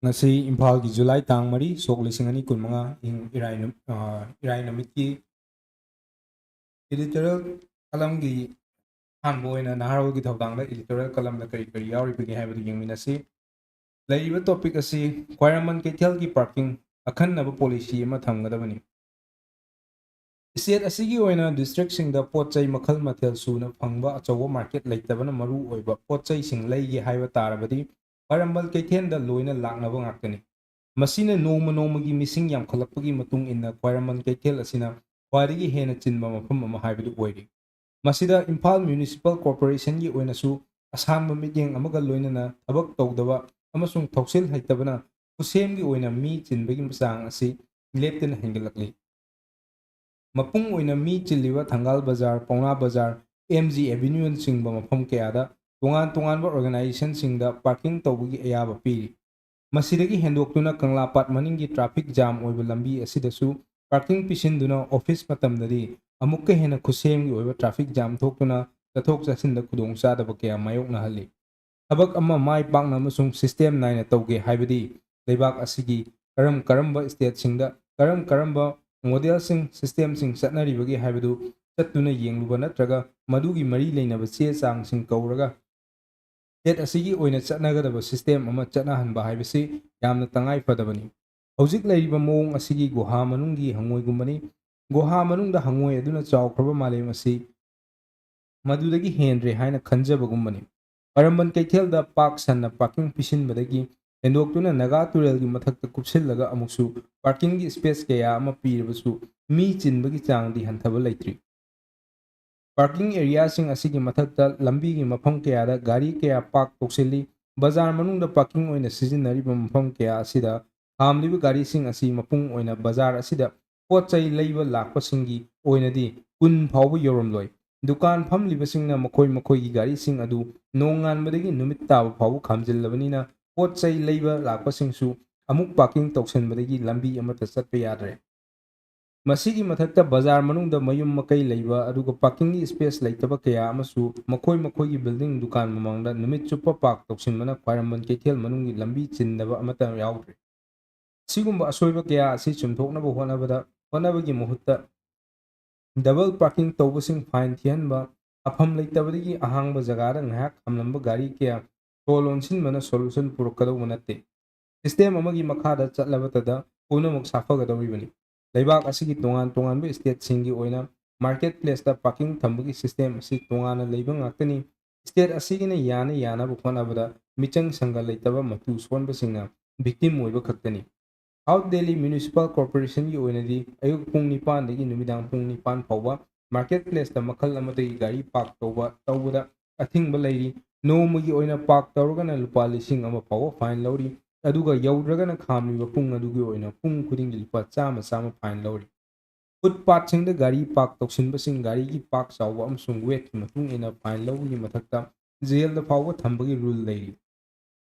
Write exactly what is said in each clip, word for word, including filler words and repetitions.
ꯉꯁꯤ ꯏꯝꯐꯥꯜꯒꯤ ꯖꯨꯂꯥꯏ ꯇꯥꯡ ꯃꯔꯤ, ꯁꯣꯛ ꯂꯤꯁꯤꯡ ꯑꯅꯤ ꯀꯨꯟꯃꯉꯥ, ꯏꯪ ꯏꯔꯥꯏ ꯅꯨ-, ꯑ, ꯏꯔꯥꯏ ꯅꯨꯃꯤꯠꯀꯤ editorial columnꯒꯤ ꯑꯍꯥꯟꯕ ꯑꯣꯏꯅ ꯅꯍꯥꯔꯣꯜꯒꯤ ꯊꯧꯗꯥꯡꯗ editorial columnꯗ ꯀꯔꯤ ꯀꯔꯤ ꯌꯥꯎꯔꯤꯕꯒꯦ ꯍꯥꯏꯕꯗꯨ ꯌꯦꯡꯃꯤꯟꯅꯁꯤ꯫ ꯂꯩꯔꯤꯕ topic ꯑꯁꯤ ꯈ꯭ꯋꯥꯏꯔꯝꯕꯟ ꯀꯩꯊꯦꯜꯒꯤ parking ꯑꯈꯟꯅꯕ policy ꯑꯃ ꯊꯝꯒꯗꯕꯅꯤ꯫ State ꯑꯁꯤꯒꯤ ꯑꯣꯏꯅ districtꯁꯤꯡꯗ ꯄꯣꯠ ꯆꯩ ꯃꯈꯜ ꯃꯊꯦꯜ ꯁꯨꯅ ꯐꯪꯕ ꯑꯆꯧꯕ market ꯂꯩꯇꯕꯅ ꯃꯔꯨ ꯑꯣꯏꯕ ꯄꯣꯠ ꯆꯩꯁꯤꯡ ꯂꯩꯒꯦ ꯍꯥꯏꯕ ꯇꯥꯔꯕꯗꯤ ꯈ꯭ꯋꯥꯏꯔꯝꯕꯟ ꯀꯩꯊꯦꯜꯗ ꯂꯣꯏꯅ ꯂꯥꯛꯅꯕ ꯉꯥꯛꯇꯅꯤ꯫ ꯃꯁꯤꯅ ꯅꯣꯡꯃ ꯅꯣꯡꯃꯒꯤ ꯃꯤꯁꯤꯡ ꯌꯥꯝꯈꯠꯂꯛꯄꯒꯤ ꯃꯇꯨꯡ ꯏꯟꯅ ꯈ꯭ꯋꯥꯏꯔꯝꯕꯟ ꯀꯩꯊꯦꯜ ꯑꯁꯤꯅ ꯈ꯭ꯋꯥꯏꯗꯒꯤ ꯍꯦꯟꯅ ꯆꯤꯟꯕ ꯃꯐꯝ ꯑꯃ ꯍꯥꯏꯕꯗꯨ ꯑꯣꯏꯔꯤ꯫ ꯃꯁꯤꯗ ꯏꯝꯐꯥꯜ Municipal Corporationꯒꯤ ꯑꯣꯏꯅꯁꯨ ꯑꯁꯥꯟꯕ ꯃꯤꯠꯌꯦꯡ ꯑꯃꯒ ꯂꯣꯏꯅꯅ ꯊꯕꯛ ꯇꯧꯗꯕ ꯑꯃꯁꯨꯡ ꯊꯧꯁꯤꯜ ꯍꯩꯇꯕꯅ ꯈꯨꯠꯁꯦꯝꯒꯤ ꯑꯣꯏꯅ ꯃꯤ ꯆꯤꯟꯕꯒꯤ ꯆꯥꯡ ꯑꯁꯤ ꯂꯦꯞꯇꯅ ꯍꯦꯟꯒꯠꯂꯛꯂꯤ꯫ ꯃꯄꯨꯡ ꯑꯣꯏꯅ ꯃꯤ ꯆꯤꯜꯂꯤꯕ ꯊꯪꯒꯥꯜ ꯕꯖꯥꯔ, ꯄꯥꯎꯅꯥ ꯕꯖꯥꯔ, MG Avenueꯅꯆꯤꯡꯕ ꯃꯐꯝ ꯀꯌꯥꯗ ꯇꯣꯉꯥꯟ ꯇꯣꯉꯥꯟꯕ organizationꯁꯤꯡꯗ parking ꯇꯧꯕꯒꯤ ꯑꯌꯥꯕ ꯄꯤꯔꯤ꯫ ꯃꯁꯤꯗꯒꯤ ꯍꯦꯟꯗꯣꯛꯇꯨꯅ ꯀꯪꯂꯥ ꯄꯥꯠ ꯃꯅꯤꯡꯒꯤ traffic jam ꯑꯣꯏꯕ ꯂꯝꯕꯤ ꯑꯁꯤꯗꯁꯨ parking ꯄꯤꯁꯤꯟꯗꯨꯅ office ꯃꯇꯝꯗꯗꯤ ꯑꯃꯨꯛꯀ ꯍꯦꯟꯅ ꯈꯨꯠꯁꯦꯝꯒꯤ ꯑꯣꯏꯕ traffic jam ꯊꯣꯛꯇꯨꯅ ꯆꯠꯊꯣꯛ ꯆꯠꯁꯤꯟꯗ ꯈꯨꯗꯣꯡꯆꯥꯗꯕ ꯀꯌꯥ ꯃꯥꯌꯣꯛꯅꯍꯜꯂꯤ꯫ ꯊꯕꯛ ꯑꯃ ꯃꯥꯏ ꯄꯥꯛꯅ ꯑꯃꯁꯨꯡ system ꯅꯥꯏꯅ ꯇꯧꯒꯦ ꯍꯥꯏꯕꯗꯤ ꯂꯩꯕꯥꯛ ꯑꯁꯤꯒꯤ ꯀꯔꯝ ꯀꯔꯝꯕ stateꯁꯤꯡꯗ ꯀꯔꯝ ꯀꯔꯝꯕ modelꯁꯤꯡ, systemꯁꯤꯡ ꯆꯠꯅꯔꯤꯕꯒꯦ ꯍꯥꯏꯕꯗꯨ ꯆꯠꯇꯨꯅ ꯌꯦꯡꯂꯨꯕ ꯅꯠꯇ꯭ꯔꯒ ꯃꯗꯨꯒꯤ ꯃꯔꯤ ꯂꯩꯅꯕ ꯆꯦ ꯆꯥꯡꯁꯤꯡ ꯀꯧꯔꯒ state ꯑꯁꯤꯒꯤ ꯑꯣꯏꯅ ꯆꯠꯅꯒꯗꯕ system ꯑꯃ ꯆꯠꯅꯍꯟꯕ ꯍꯥꯏꯕꯁꯤ ꯌꯥꯝꯅ ꯇꯉꯥꯏ ꯐꯗꯕꯅꯤ꯫ ꯍꯧꯖꯤꯛ ꯂꯩꯔꯤꯕ ꯃꯑꯣꯡ ꯑꯁꯤꯒꯤ ꯒꯨꯍꯥ ꯃꯅꯨꯡꯒꯤ ꯍꯪꯉꯣꯏꯒꯨꯝꯕꯅꯤ꯫ ꯒꯨꯍꯥ ꯃꯅꯨꯡꯗ ꯍꯪꯉꯣꯏ ꯑꯗꯨꯅ ꯆꯥꯎꯈ꯭ꯔꯕ ꯃꯥꯂꯦꯝ ꯑꯁꯤ ꯃꯗꯨꯗꯒꯤ ꯍꯦꯟꯗ꯭ꯔꯦ ꯍꯥꯏꯅ ꯈꯟꯖꯕꯒꯨꯝꯕꯅꯤ꯫ ꯈ꯭ꯋꯥꯏꯔꯝꯕꯟ ꯀꯩꯊꯦꯜꯗ ꯄꯥꯛ ꯁꯟꯅ parking ꯄꯤꯁꯤꯟꯕꯗꯒꯤ ꯍꯦꯟꯗꯣꯛꯇꯨꯅ ꯅꯥꯒꯥ ꯇꯨꯔꯦꯜꯒꯤ ꯃꯊꯛꯇ ꯀꯨꯞꯁꯤꯜꯂꯒ ꯑꯃꯨꯛꯁꯨ parkingꯒꯤ space ꯀꯌꯥ ꯑꯃ ꯄꯤꯔꯕꯁꯨ ꯃꯤ ꯆꯤꯟꯕꯒꯤ ꯆꯥꯡꯗꯤ ꯍꯟꯊꯕ ꯂꯩꯇ꯭ꯔꯤ꯫ Parking areaꯁꯤꯡ ꯑꯁꯤꯒꯤ ꯃꯊꯛꯇ ꯂꯝꯕꯤꯒꯤ ꯃꯐꯝ ꯀꯌꯥꯗ ꯒꯥꯔꯤ ꯀꯌꯥ park ꯇꯧꯁꯤꯜꯂꯤ꯫ ꯕꯖꯥꯔ ꯃꯅꯨꯡꯗ parking ꯑꯣꯏꯅ ꯁꯤꯖꯤꯟꯅꯔꯤꯕ ꯃꯐꯝ ꯀꯌꯥ ꯑꯁꯤꯗ ꯈꯥꯝꯂꯤꯕ ꯒꯥꯔꯤꯁꯤꯡ ꯑꯁꯤ ꯃꯄꯨꯡ ꯑꯣꯏꯅ ꯕꯖꯥꯔ ꯑꯁꯤꯗ ꯄꯣꯠ ꯆꯩ ꯂꯩꯕ ꯂꯥꯛꯄꯁꯤꯡꯒꯤ ꯑꯣꯏꯅꯗꯤ ꯀꯨꯟ ꯐꯥꯎꯕ ꯌꯧꯔꯝꯂꯣꯏ꯫ ꯗꯨꯀꯥꯟ ꯐꯝꯂꯤꯕꯁꯤꯡꯅ ꯃꯈꯣꯏ ꯃꯈꯣꯏꯒꯤ ꯒꯥꯔꯤꯁꯤꯡ ꯑꯗꯨ ꯅꯣꯡꯉꯥꯟꯕꯗꯒꯤ ꯅꯨꯃꯤꯠ ꯇꯥꯕ ꯐꯥꯎꯕ ꯈꯥꯝꯖꯤꯜꯂꯕꯅꯤꯅ ꯄꯣꯠ ꯆꯩ ꯂꯩꯕ ꯂꯥꯛꯄꯁꯤꯡꯁꯨ ꯑꯃꯨꯛ parking ꯇꯧꯁꯤꯟꯕꯗꯒꯤ ꯂꯝꯕꯤ ꯑꯃꯠꯇ ꯆꯠꯄ ꯌꯥꯗ꯭ꯔꯦ꯫ ꯃꯁꯤꯒꯤ ꯃꯊꯛꯇ ꯕꯖꯥꯔ ꯃꯅꯨꯡꯗ ꯃꯌꯨꯝ ꯃꯀꯩ ꯂꯩꯕ ꯑꯗꯨꯒ parking ꯒꯤ space ꯂꯩꯇꯕ ꯀꯌꯥ ꯑꯃꯁꯨ ꯃꯈꯣꯏ ꯃꯈꯣꯏꯒꯤ building ꯗꯨꯀꯥꯟ ꯃꯃꯥꯡꯗ ꯅꯨꯃꯤꯠ ꯆꯨꯞꯄ park ꯇꯧꯁꯤꯟꯕꯅ ꯈ꯭ꯋꯥꯏꯔꯝꯕꯟ ꯀꯩꯊꯦꯜ ꯃꯅꯨꯡꯒꯤ ꯂꯝꯕꯤ ꯆꯤꯟꯗꯕ ꯑꯃꯠꯇ ꯌꯥꯎꯗ꯭ꯔꯦ꯫ ꯑꯁꯤꯒꯨꯝꯕ ꯑꯁꯣꯏꯕ ꯀꯌꯥ ꯑꯁꯤ ꯆꯨꯝꯊꯣꯛꯅꯕ ꯍꯣꯠꯅꯕꯗ, ꯍꯣꯠꯅꯕꯒꯤ ꯃꯍꯨꯠꯇ double parking ꯇꯧꯕꯁꯤꯡ fine ꯊꯤꯍꯟꯕ, ꯃꯐꯝ ꯂꯩꯇꯕꯗꯒꯤ ꯑꯍꯥꯡꯕ ꯖꯒꯥꯗ ꯉꯥꯏꯍꯥꯛ ꯈꯥꯝꯂꯝꯕ ꯒꯥꯔꯤ ꯀꯌꯥ ꯁꯣ ꯂꯣꯟꯁꯤꯟꯕꯅ solution ꯄꯨꯔꯛꯀꯗꯧꯕ ꯅꯠꯇꯦ꯫ System ꯑꯃꯒꯤ ꯃꯈꯥꯗ ꯆꯠꯂꯕꯇꯗ ꯄꯨꯝꯅꯃꯛ ꯁꯥꯐꯒꯗꯧꯔꯤꯕꯅꯤ꯫ ꯂꯩꯕꯥꯛ ꯑꯁꯤꯒꯤ ꯇꯣꯉꯥꯟ ꯇꯣꯉꯥꯟꯕ state ꯁꯤꯡꯒꯤ ꯑꯣꯏꯅ market place ꯇ parking ꯊꯝꯕꯒꯤ system ꯑꯁꯤ ꯇꯣꯉꯥꯟꯅ ꯂꯩꯕ ꯉꯥꯛꯇꯅꯤ꯫ State ꯑꯁꯤꯒꯤꯅ ꯌꯥꯅ ꯌꯥꯅꯕ ꯍꯣꯠꯅꯕꯗ ꯃꯤꯆꯪ ꯁꯪꯒ ꯂꯩꯇꯕ ꯃꯇꯨ ꯁꯣꯟꯕꯁꯤꯡꯅ victim ꯑꯣꯏꯕ ꯈꯛꯇꯅꯤ꯫ South Delhi Municipal Corporation ꯒꯤ ꯑꯣꯏꯅꯗꯤ ꯑꯌꯨꯛ ꯄꯨꯡ ꯅꯤꯄꯥꯟꯗꯒꯤ ꯅꯨꯃꯤꯗꯥꯡ ꯄꯨꯡ ꯅꯤꯄꯥꯟ ꯐꯥꯎꯕ market place ꯇ ꯃꯈꯜ ꯑꯃꯠꯇꯒꯤ ꯒꯥꯔꯤ park ꯇꯧꯕ, ꯇꯧꯕꯗ ꯑꯊꯤꯡꯕ ꯂꯩꯔꯤ꯫ ꯅꯣꯡꯃꯒꯤ ꯑꯣꯏꯅ park ꯇꯧꯔꯒꯅ ꯂꯨꯄꯥ ꯂꯤꯁꯤꯡ ꯑꯃ ꯐꯥꯎꯕ fine ꯂꯧꯔꯤ, ꯑꯗꯨꯒ ꯌꯧꯗ꯭ꯔꯒꯅ ꯈꯥꯝꯂꯤꯕ ꯄꯨꯡ ꯑꯗꯨꯒꯤ ꯑꯣꯏꯅ ꯄꯨꯡ ꯈꯨꯗꯤꯡꯒꯤ ꯂꯨꯄꯥ ꯆꯥꯝꯃ ꯆꯥꯝꯃ fine ꯂꯧꯔꯤ꯫ Footpath ꯁꯤꯡꯗ ꯒꯥꯔꯤ park ꯇꯧꯁꯤꯟꯕꯁꯤꯡ ꯒꯥꯔꯤꯒꯤ park ꯆꯥꯎꯕ ꯑꯃꯁꯨꯡ weight ꯀꯤ ꯃꯇꯨꯡ ꯏꯟꯅ fine ꯂꯧꯕꯒꯤ ꯃꯊꯛꯇ jail ꯗ ꯐꯥꯎꯕ ꯊꯝꯕꯒꯤ rule ꯂꯩꯔꯤ꯫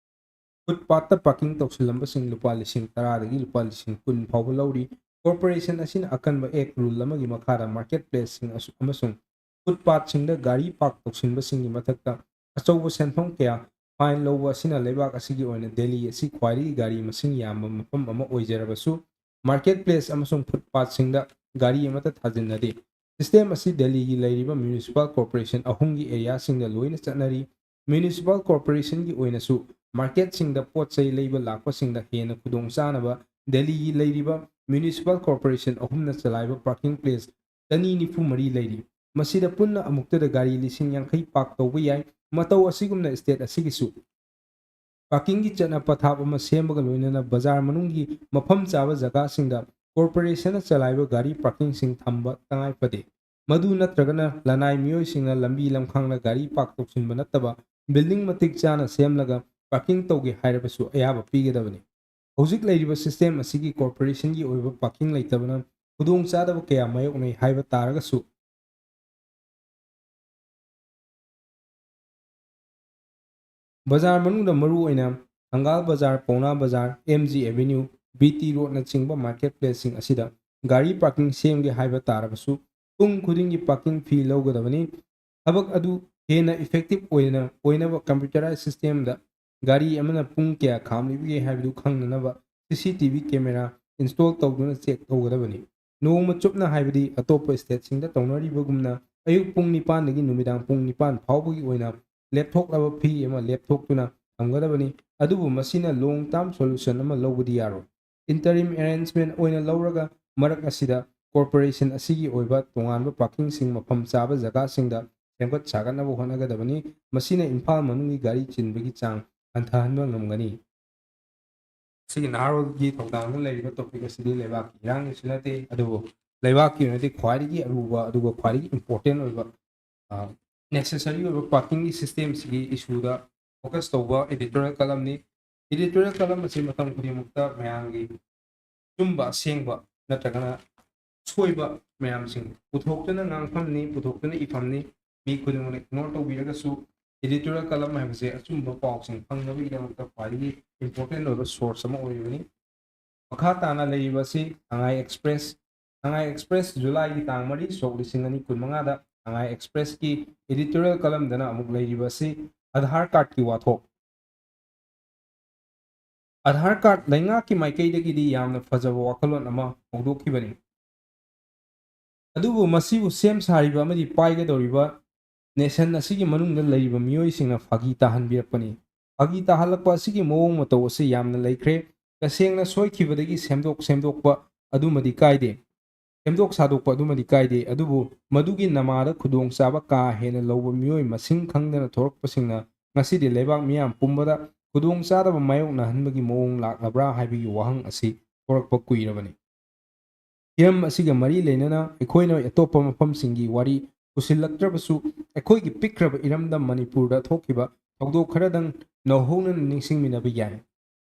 Footpath ꯇ parking ꯇꯧꯁꯤꯜꯂꯝꯕꯁꯤꯡ ꯂꯨꯄꯥ ꯂꯤꯁꯤꯡ ꯇꯔꯥꯗꯒꯤ ꯂꯨꯄꯥ ꯂꯤꯁꯤꯡ ꯀꯨꯟ ꯐꯥꯎꯕ ꯂꯧꯔꯤ꯫ Corporation ꯑꯁꯤꯅ ꯑꯀꯟꯕ act rule ꯑꯃꯒꯤ ꯃꯈꯥꯗ market place ꯁꯤꯡ ꯑꯁꯨ-, ꯑꯃꯁꯨꯡ footpath ꯁꯤꯡꯗ ꯒꯥꯔꯤ park ꯇꯧꯁꯤꯟꯕꯁꯤꯡꯒꯤ ꯃꯊꯛꯇ ꯑꯆꯧꯕ ꯁꯦꯟꯐꯝ ꯀꯌꯥ fine ꯂꯧꯕ ꯑꯁꯤꯅ ꯂꯩꯕꯥꯛ ꯑꯁꯤꯒꯤ ꯑꯣꯏꯅ ꯗꯦꯜꯂꯤ ꯑꯁꯤ ꯈ꯭ꯋꯥꯏꯗꯒꯤ ꯒꯥꯔꯤ ꯃꯁꯤꯡ ꯌꯥꯝꯕ ꯃꯐꯝ ꯑꯃ ꯑꯣꯏꯖꯔꯕꯁꯨ, market place ꯑꯃꯁꯨꯡ footpath ꯁꯤꯡꯗ ꯒꯥꯔꯤ ꯑꯃꯠꯇ ꯊꯥꯖꯤꯟꯅꯗꯦ꯫ System ꯑꯁꯤ ꯗꯦꯜꯂꯤꯒꯤ ꯂꯩꯔꯤꯕ municipal corporation ꯑꯍꯨꯝꯒꯤ area ꯁꯤꯡꯗ ꯂꯣꯏꯅ ꯆꯠꯅꯔꯤ꯫ Municipal corporation ꯒꯤ ꯑꯣꯏꯅꯁꯨ market ꯁꯤꯡꯗ ꯄꯣꯠ ꯆꯩ ꯂꯩꯕ ꯂꯥꯛꯄꯁꯤꯡꯗ ꯍꯦꯟꯅ ꯈꯨꯗꯣꯡ ꯆꯥꯅꯕ ꯗꯦꯜꯂꯤꯒꯤ ꯂꯩꯔꯤꯕ municipal corporation ꯑꯍꯨꯝꯅ ꯆꯂꯥꯏꯕ parking place ꯆꯅꯤ ꯅꯤꯐꯨ ꯃꯔꯤ ꯂꯩꯔꯤ꯫ ꯃꯁꯤꯗ ꯄꯨꯟꯅ ꯑꯃꯨꯛꯇꯗ ꯒꯥꯔꯤ ꯂꯤꯁꯤꯡ ꯌꯥꯡꯈꯩ park ꯇꯧꯕ ꯌꯥꯏ꯫ ꯃꯇꯧ ꯑꯁꯤꯒꯨꯝꯅ state ꯑꯁꯤꯒꯤꯁꯨ parking ꯒꯤ ꯆꯠꯅ ꯄꯊꯥꯞ ꯑꯃ ꯁꯦꯝꯕꯒ ꯂꯣꯏꯅꯅ ꯕꯖꯥꯔ ꯃꯅꯨꯡꯒꯤ ꯃꯐꯝ ꯆꯥꯕ ꯖꯒꯥꯁꯤꯡꯗ corporation ꯅ ꯆꯂꯥꯏꯕ ꯒꯥꯔꯤ parking ꯁꯤꯡ ꯊꯝꯕ ꯇꯉꯥꯏ ꯐꯗꯦ꯫ ꯃꯗꯨ ꯅꯠꯇ꯭ꯔꯒꯅ ꯂꯅꯥꯏ ꯃꯤꯑꯣꯏꯁꯤꯡꯅ ꯂꯝꯕꯤ ꯂꯝꯈꯥꯡꯗ ꯒꯥꯔꯤ park ꯇꯧꯁꯤꯟꯕ ꯅꯠꯇꯕ building ꯃꯇꯤꯛ ꯆꯥꯅ ꯁꯦꯝꯂꯒ parking ꯇꯧꯒꯦ ꯍꯥꯏꯔꯕꯁꯨ ꯑꯌꯥꯕ ꯄꯤꯒꯗꯕꯅꯤ꯫ ꯍꯧꯖꯤꯛ ꯂꯩꯔꯤꯕ system ꯑꯁꯤꯒꯤ corporation ꯒꯤ ꯑꯣꯏꯕ parking ꯂꯩꯇꯕꯅ ꯈꯨꯗꯣꯡꯆꯥꯗꯕ ꯀꯌꯥ ꯃꯥꯌꯣꯛꯅꯩ ꯍꯥꯏꯕ ꯇꯥꯔꯒꯁꯨ, ꯕꯖꯥꯔ ꯃꯅꯨꯡꯗ ꯃꯔꯨꯑꯣꯏꯅ ꯊꯪꯒꯥꯜ ꯕꯖꯥꯔ, ꯄꯥꯎꯅꯥ ꯕꯖꯥꯔ, M G Avenue, B T Road ꯅꯆꯤꯡꯕ market place ꯁꯤꯡ ꯑꯁꯤꯗ ꯒꯥꯔꯤ ꯄꯥꯔꯀꯤꯡ ꯁꯦꯝꯒꯦ ꯍꯥꯏꯕ ꯇꯥꯔꯕꯁꯨ ꯄꯨꯡ ꯈꯨꯗꯤꯡꯒꯤ ꯄꯥꯔꯀꯤꯡ ꯐꯤ ꯂꯧꯒꯗꯕꯅꯤ꯫ ꯊꯕꯛ ꯑꯗꯨ ꯍꯦꯟꯅ ꯏꯐꯦꯛꯇꯤꯚ ꯑꯣꯏꯅ ꯑꯣꯏꯅꯕ ꯀꯝꯄ꯭ꯌꯨꯇꯔꯥꯏꯖ ꯁꯤꯁꯇꯦꯝꯗ ꯒꯥꯔꯤ ꯑꯃꯅ ꯄꯨꯡ ꯀꯌꯥ ꯈꯥꯝꯂꯤꯕꯒꯦ ꯍꯥꯏꯕꯗꯨ ꯈꯪꯅꯅꯕ ꯁꯤ C T V camera install ꯇꯧꯗꯨꯅ ꯆꯦꯛ ꯇꯧꯒꯗꯕꯅꯤ꯫ ꯅꯣꯡꯃ ꯆꯨꯞꯅ, ꯍꯥꯏꯕꯗꯤ ꯑꯇꯣꯞꯄ ꯁ꯭ꯇꯦꯠꯁꯤꯡꯗ ꯇꯧꯅꯔꯤꯕꯒꯨꯝꯅ, ꯑꯌꯨꯛ ꯄꯨꯡ ꯅꯤꯄꯥꯟꯗꯒꯤ ꯅꯨꯃꯤꯗꯥꯡ ꯄꯨꯡ ꯅꯤꯄꯥꯟ ꯐꯥꯎꯕꯒꯤ ꯑꯣꯏꯅ ꯂꯦꯞꯊꯣꯛꯂꯕ ꯐꯤ ꯑꯃ ꯂꯦꯞꯊꯣꯛꯇꯨꯅ ꯊꯝꯒꯗꯕꯅꯤ꯫ ꯑꯗꯨꯕꯨ ꯃꯁꯤꯅ ꯂꯣꯡ ꯇꯥꯔꯝ ꯁꯣꯂꯨꯁꯟ ꯑꯃ ꯂꯧꯕꯗꯤ ꯌꯥꯔꯣꯏ꯫ ꯏꯟꯇꯔꯤꯝ ꯑꯦꯔꯦꯟꯖꯃꯦꯟ ꯑꯣꯏꯅ ꯂꯧꯔꯒ ꯃꯔꯛ ꯑꯁꯤꯗ ꯀꯣꯔꯄꯣꯔꯦꯁꯟ ꯑꯁꯤꯒꯤ ꯑꯣꯏꯕ ꯇꯣꯉꯥꯟꯕ ꯄꯥꯔꯀꯤꯡꯁꯤꯡ ꯃꯐꯝ ꯆꯥꯕ ꯖꯒꯥꯁꯤꯡꯗ ꯁꯦꯝꯒꯠ ꯁꯥꯒꯠꯅꯕ ꯍꯣꯠꯅꯒꯗꯕꯅꯤ꯫ ꯃꯁꯤꯅ ꯏꯝꯐꯥꯜ ꯃꯅꯨꯡꯒꯤ ꯒꯥꯔꯤ ꯆꯤꯟꯕꯒꯤ ꯆꯥꯡ ꯍꯟꯊꯍꯟꯕ ꯉꯝꯒꯅꯤ꯫ ꯁꯤꯒꯤ ꯅꯍꯥꯔꯣꯜꯒꯤ ꯊꯧꯗꯥꯡꯗ ꯂꯩꯔꯤꯕ ꯇꯣꯄꯤꯛ ꯑꯁꯤꯗꯤ ꯂꯩꯕꯥꯛꯀꯤ ꯏꯔꯥꯡꯒꯤꯁꯨ ꯅꯠꯇꯦ, ꯑꯗꯨꯕꯨ ꯂꯩꯕꯥꯛꯀꯤ ꯑꯣꯏꯅꯗꯤ ꯈ꯭ꯋꯥꯏꯗꯒꯤ ꯑꯔꯨꯕ ꯑꯗꯨꯒ ꯈ꯭ꯋꯥꯏꯗꯒꯤ ꯏꯝꯄꯣꯔꯇꯦꯟ ꯑꯣꯏꯕ, ꯅꯦꯁꯦꯁꯔꯤ ꯑꯣꯏꯕ ꯄꯥꯔꯀꯤꯡꯒꯤ ꯁꯤꯁꯇꯦꯝꯁꯤꯒꯤ ꯏꯁꯨꯗ ꯐꯣꯀꯁ ꯇꯧꯕ ꯏꯗꯤꯇꯣꯔꯤꯌꯦꯜ ꯀꯂꯝꯅꯤ꯫ ꯏꯗꯤꯇꯣꯔꯤꯌꯦꯜ ꯀꯂꯝ ꯑꯁꯤ ꯃꯇꯝ ꯈꯨꯗꯤꯡꯃꯛꯇ ꯃꯌꯥꯝꯒꯤ ꯑꯆꯨꯝꯕ, ꯑꯁꯦꯡꯕ ꯅꯠꯇ꯭ꯔꯒꯅ ꯁꯣꯏꯕ ꯃꯌꯥꯝꯁꯤꯡ ꯄꯨꯊꯣꯛꯇꯨꯅ ꯉꯥꯡꯐꯝꯅꯤ, ꯄꯨꯊꯣꯛꯇꯨꯅ ꯏꯐꯝꯅꯤ꯫ ꯃꯤ ꯈꯨꯗꯤꯡꯃꯛꯅ ꯏꯒꯅꯣꯔ ꯇꯧꯕꯤꯔꯒꯁꯨ, ꯏꯗꯤꯇꯣꯔꯤꯌꯦꯜ ꯀꯂꯝ ꯍꯥꯏꯕꯁꯦ ꯑꯆꯨꯝꯕ ꯄꯥꯎꯁꯤꯡ ꯐꯪꯅꯕꯒꯤꯗꯃꯛꯇ ꯈ꯭ꯋꯥꯏꯗꯒꯤ ꯏꯝꯄꯣꯔꯇꯦꯟ ꯑꯣꯏꯕ ꯁꯣꯔꯁ ꯑꯃ ꯑꯣꯏꯔꯤꯕꯅꯤ꯫ ꯃꯈꯥ ꯇꯥꯅ ꯂꯩꯔꯤꯕ ꯑꯁꯤ ꯁꯉꯥꯏ ꯑꯦꯛꯁꯄ꯭ꯔꯦꯁ꯫ ꯁꯉꯥꯏ ꯑꯦꯛꯁꯄ꯭ꯔꯦꯁ, ꯖꯨꯂꯥꯏꯒꯤ ꯇꯥꯡ ꯃꯔꯤ, ꯁꯣꯛ ꯂꯤꯁꯤꯡ ꯑꯅꯤ ꯀꯨꯟꯃꯉꯥꯗ ꯁꯉꯥꯏ ꯑꯦꯛꯁꯄ꯭ꯔꯦꯁꯀꯤ ꯏꯗꯤꯇꯣꯔꯤꯌꯦꯜ ꯀꯂꯝꯗꯅ ꯑꯃꯨꯛ ꯂꯩꯔꯤꯕ ꯑꯁꯤ ꯑꯙꯥꯔ ꯀꯥꯔꯗꯀꯤ ꯋꯥꯊꯣꯛ꯫ ꯑꯙꯥꯔ ꯀꯥꯔꯗ ꯂꯩꯉꯥꯛꯀꯤ ꯃꯥꯏꯀꯩꯗꯒꯤꯗꯤ ꯌꯥꯝꯅ ꯐꯖꯕ ꯋꯥꯈꯜꯂꯣꯟ ꯑꯃ ꯍꯧꯗꯣꯛꯈꯤꯕꯅꯤ꯫ ꯑꯗꯨꯕꯨ ꯃꯁꯤꯕꯨ ꯁꯦꯝ ꯁꯥꯔꯤꯕ ꯑꯃꯗꯤ ꯄꯥꯏꯒꯗꯧꯔꯤꯕ ꯅꯦꯁꯟ ꯑꯁꯤꯒꯤ ꯃꯅꯨꯡꯗ ꯂꯩꯔꯤꯕ ꯃꯤꯑꯣꯏꯁꯤꯡꯅ ꯐꯥꯒꯤ ꯇꯥꯍꯟꯕꯤꯔꯛꯄꯅꯤ꯫ ꯐꯥꯒꯤ ꯇꯥꯍꯜꯂꯛꯄ ꯑꯁꯤꯒꯤ ꯃꯑꯣꯡ ꯃꯇꯧ ꯑꯁꯤ ꯌꯥꯝꯅ ꯂꯩꯈ꯭ꯔꯦ꯫ ꯇꯁꯦꯡꯅ ꯁꯣꯏꯈꯤꯕꯗꯒꯤ ꯁꯦꯝꯗꯣꯛ ꯁꯦꯝꯗꯣꯛꯄ ꯑꯗꯨꯃꯗꯤ ꯀꯥꯏꯗꯦ꯫ ꯁꯦꯝꯗꯣꯛ ꯁꯥꯗꯣꯛꯄ ꯑꯗꯨꯃꯗꯤ ꯀꯥꯏꯗꯦ, ꯑꯗꯨꯕꯨ ꯃꯗꯨꯒꯤ ꯅꯃꯥꯗ ꯈꯨꯗꯣꯡꯆꯥꯕ ꯀꯥ ꯍꯦꯟꯅ ꯂꯧꯕ ꯃꯤꯑꯣꯏ ꯃꯁꯤꯡ ꯈꯪꯗꯅ ꯊꯣꯔꯛꯄꯁꯤꯡꯅ ꯉꯁꯤꯗꯤ ꯂꯩꯕꯥꯛ ꯃꯤꯌꯥꯝ ꯄꯨꯝꯕꯗ ꯈꯨꯗꯣꯡꯆꯥꯗꯕ ꯃꯥꯌꯣꯛꯅꯍꯟꯕꯒꯤ ꯃꯑꯣꯡ ꯂꯥꯛꯂꯕ꯭ꯔꯥ ꯍꯥꯏꯕꯒꯤ ꯋꯥꯍꯪ ꯑꯁꯤ ꯊꯣꯔꯛꯄ ꯀꯨꯏꯔꯕꯅꯤ꯫ ꯍꯤꯔꯝ ꯑꯁꯤꯒ ꯃꯔꯤ ꯂꯩꯅꯅ ꯑꯩꯈꯣꯏꯅ ꯑꯇꯣꯞꯄ ꯃꯐꯝꯁꯤꯡꯒꯤ ꯋꯥꯔꯤ ꯄꯨꯁꯤꯜꯂꯛꯇ꯭ꯔꯕꯁꯨ, ꯑꯩꯈꯣꯏꯒꯤ ꯄꯤꯛꯈ꯭ꯔꯕ ꯏꯔꯝꯗꯝ ꯃꯅꯤꯄꯨꯔꯗ ꯊꯣꯛꯈꯤꯕ ꯊꯧꯗꯣꯛ ꯈꯔꯗꯪ ꯅꯧꯍꯧꯅꯅ ꯅꯤꯡꯁꯤꯡꯃꯤꯟꯅꯕ ꯌꯥꯏ꯫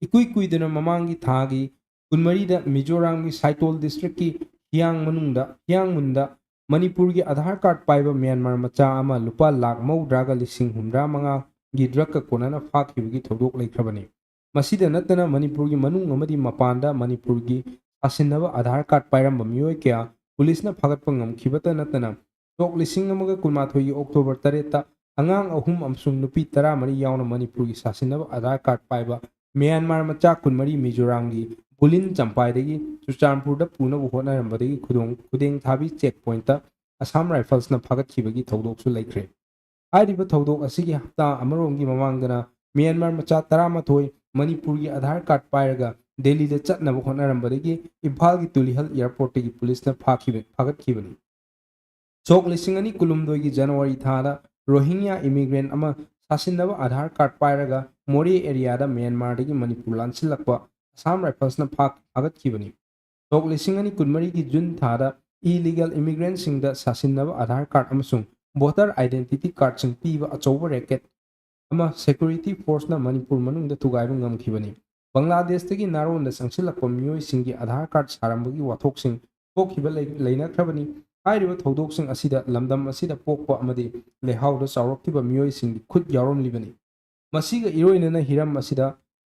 ꯏꯀꯨꯏ ꯀꯨꯏꯗꯅ ꯃꯃꯥꯡꯒꯤ ꯊꯥꯒꯤ ꯀꯨꯟꯃꯔꯤꯗ ꯃꯤꯖꯣꯔꯥꯝꯒꯤ ꯁꯥꯏꯇꯣꯜ ꯗꯤꯁꯇ꯭ꯔꯤꯛꯀꯤ ꯍꯤꯌꯥꯡ ꯃꯅꯨꯡꯗ, ꯍꯤꯌꯥꯡꯃꯨꯟꯗ ꯃꯅꯤꯄꯨꯔꯒꯤ ꯑꯙꯥꯔ ꯀꯥꯔꯗ ꯄꯥꯏꯕ ꯃ꯭ꯌꯥꯟꯃꯥꯔ ꯃꯆꯥ ꯑꯃ ꯂꯨꯄꯥ ꯂꯥꯈ ꯃꯧꯗ꯭ꯔꯥꯒ ꯂꯤꯁꯤꯡ ꯍꯨꯝꯗ꯭ꯔꯥ ꯃꯉꯥꯒꯤ ꯗ꯭ꯔꯒꯀ ꯀꯣꯟꯅꯅ ꯐꯥꯈꯤꯕꯒꯤ ꯊꯧꯗꯣꯛ ꯂꯩꯈ꯭ꯔꯕꯅꯤ꯫ ꯃꯁꯤꯗ ꯅꯠꯇꯅ ꯃꯅꯤꯄꯨꯔꯒꯤ ꯃꯅꯨꯡ ꯑꯃꯗꯤ ꯃꯄꯥꯟꯗ ꯃꯅꯤꯄꯨꯔꯒꯤ ꯁꯥꯁꯤꯟꯅꯕ ꯑꯥꯙꯥꯔ ꯀꯥꯔꯗ ꯄꯥꯏꯔꯝꯕ ꯃꯤꯑꯣꯏ ꯀꯌꯥ ꯄꯨꯂꯤꯁꯅ ꯐꯥꯒꯠꯄ ꯉꯝꯈꯤꯕꯇ ꯅꯠꯇꯅ, ꯁꯣꯛ ꯂꯤꯁꯤꯡ ꯑꯃꯒ ꯀꯨꯟꯃꯥꯊꯣꯏꯒꯤ ꯑꯣꯛꯇꯣꯕꯔ ꯇꯔꯦꯠꯇ ꯑꯉꯥꯡ ꯑꯍꯨꯝ ꯑꯃꯁꯨꯡ ꯅꯨꯄꯤ ꯇꯔꯥꯃꯔꯤ ꯌꯥꯎꯅ ꯃꯅꯤꯄꯨꯔꯒꯤ ꯁꯥꯁꯤꯟꯅꯕ ꯑꯥꯙꯥꯔ ꯀꯥꯔꯗ ꯄꯥꯏꯕ ꯃ꯭ꯌꯥꯟꯃꯥꯔ ꯃꯆꯥ ꯀꯨꯟꯃꯔꯤ ꯃꯤꯖꯣꯔꯥꯝꯒꯤ ꯕꯨꯂꯤꯟ ꯆꯝꯄꯥꯏꯗꯒꯤ ꯆꯨꯔꯆꯥꯟꯄꯨꯔꯗ ꯄꯨꯅꯕ ꯍꯣꯠꯅꯔꯝꯕꯗꯒꯤ ꯈꯨꯗꯣꯡ-, ꯈꯨꯗꯦꯡ ꯊꯥꯕꯤ ꯆꯦꯛ ꯄꯣꯏꯟꯠꯇ ꯑꯁꯥꯝ ꯔꯥꯏꯐꯜꯁꯅ ꯐꯥꯒꯠꯈꯤꯕꯒꯤ ꯊꯧꯗꯣꯛꯁꯨ ꯂꯩꯈ꯭ꯔꯦ꯫ ꯍꯥꯏꯔꯤꯕ ꯊꯧꯗꯣꯛ ꯑꯁꯤꯒꯤ ꯍꯞꯇꯥ ꯑꯃꯔꯣꯝꯒꯤ ꯃꯃꯥꯡꯗꯅ ꯃ꯭ꯌꯥꯟꯃꯥꯔ ꯃꯆꯥ ꯇꯔꯥꯃꯥꯊꯣꯏ ꯃꯅꯤꯄꯨꯔꯒꯤ ꯑꯥꯙꯥꯔ ꯀꯥꯔꯗ ꯄꯥꯏꯔꯒ ꯗꯦꯜꯂꯤꯗ ꯆꯠꯅꯕ ꯍꯣꯠꯅꯔꯝꯕꯗꯒꯤ ꯏꯝꯐꯥꯜꯒꯤ ꯇꯨꯂꯤꯍꯜ ꯑꯦꯌꯔꯄꯣꯔꯠꯇꯒꯤ ꯄꯨꯂꯤꯁꯅ ꯐꯥꯈꯤꯕ-, ꯐꯥꯒꯠꯈꯤꯕꯅꯤ꯫ ꯁꯣꯛ ꯂꯤꯁꯤꯡ ꯑꯅꯤ ꯀꯨꯟꯍꯨꯝꯗꯣꯏꯒꯤ ꯖꯅꯋꯥꯔꯤ ꯊꯥꯗ ꯔꯣꯍꯤꯡꯌꯥ ꯏꯃꯤꯒ꯭ꯔꯦꯟ ꯑꯃ ꯁꯥꯁꯤꯟꯅꯕ ꯑꯥꯙꯥꯔ ꯀꯥꯔꯗ ꯄꯥꯏꯔꯒ ꯃꯣꯔꯦ ꯑꯦꯔꯤꯌꯥꯗ ꯃ꯭ꯌꯥꯟꯃꯥꯔꯗꯒꯤ ꯃꯅꯤꯄꯨꯔ ꯂꯥꯟꯁꯤꯜꯂꯛꯄ ꯑꯁꯥꯝ ꯔꯥꯏꯐꯜꯁꯅ ꯐꯥ-, ꯐꯥꯒꯠꯈꯤꯕꯅꯤ꯫ ꯁꯣꯛ ꯂꯤꯁꯤꯡ ꯑꯅꯤ ꯀꯨꯟꯃꯔꯤꯒꯤ ꯖꯨꯟ ꯊꯥꯗ ꯏꯂꯤꯒꯦꯜ ꯏꯃꯤꯒ꯭ꯔꯦꯟꯁꯤꯡꯗ ꯁꯥꯁꯤꯟꯅꯕ ꯑꯥꯙꯥꯔ ꯀꯥꯔꯗ ꯑꯃꯁꯨꯡ ꯚꯣꯇꯔ ꯑꯥꯏꯗꯦꯟꯇꯤꯇꯤ ꯀꯥꯔꯗꯁꯤꯡ ꯄꯤꯕ ꯑꯆꯧꯕ ꯔꯦꯀꯦꯠ ꯑꯃ ꯁꯦꯀ꯭ꯌꯨꯔꯤꯇꯤ ꯐꯣꯔꯁꯅ ꯃꯅꯤꯄꯨꯔ ꯃꯅꯨꯡꯗ ꯊꯨꯒꯥꯏꯕ ꯉꯝꯈꯤꯕꯅꯤ꯫ ꯕꯪꯒ꯭ꯂꯥꯗꯦꯁꯇꯒꯤ ꯅꯥꯔꯣꯟꯗ ꯆꯪꯁꯤꯜꯂꯛꯄ ꯃꯤꯑꯣꯏꯁꯤꯡꯒꯤ ꯑꯥꯙꯥꯔ ꯀꯥꯔꯗ ꯁꯥꯔꯝꯕꯒꯤ ꯋꯥꯊꯣꯛꯁꯤꯡ ꯊꯣꯛꯈꯤꯕ ꯂꯩ-, ꯂꯩꯅꯈ꯭ꯔꯕꯅꯤ꯫ ꯍꯥꯏꯔꯤꯕ ꯊꯧꯗꯣꯛꯁꯤꯡ ꯑꯁꯤꯗ ꯂꯝꯗꯝ ꯑꯁꯤꯗ ꯄꯣꯛꯄ ꯑꯃꯗꯤ ꯂꯩꯍꯥꯎꯗ ꯆꯥꯎꯔꯛꯈꯤꯕ ꯃꯤꯑꯣꯏꯁꯤꯡꯒꯤ ꯈꯨꯠ ꯌꯥꯎꯔꯝꯂꯤꯕꯅꯤ꯫ ꯃꯁꯤꯒ ꯏꯔꯣꯏꯅꯅ ꯍꯤꯔꯝ ꯑꯁꯤꯗ,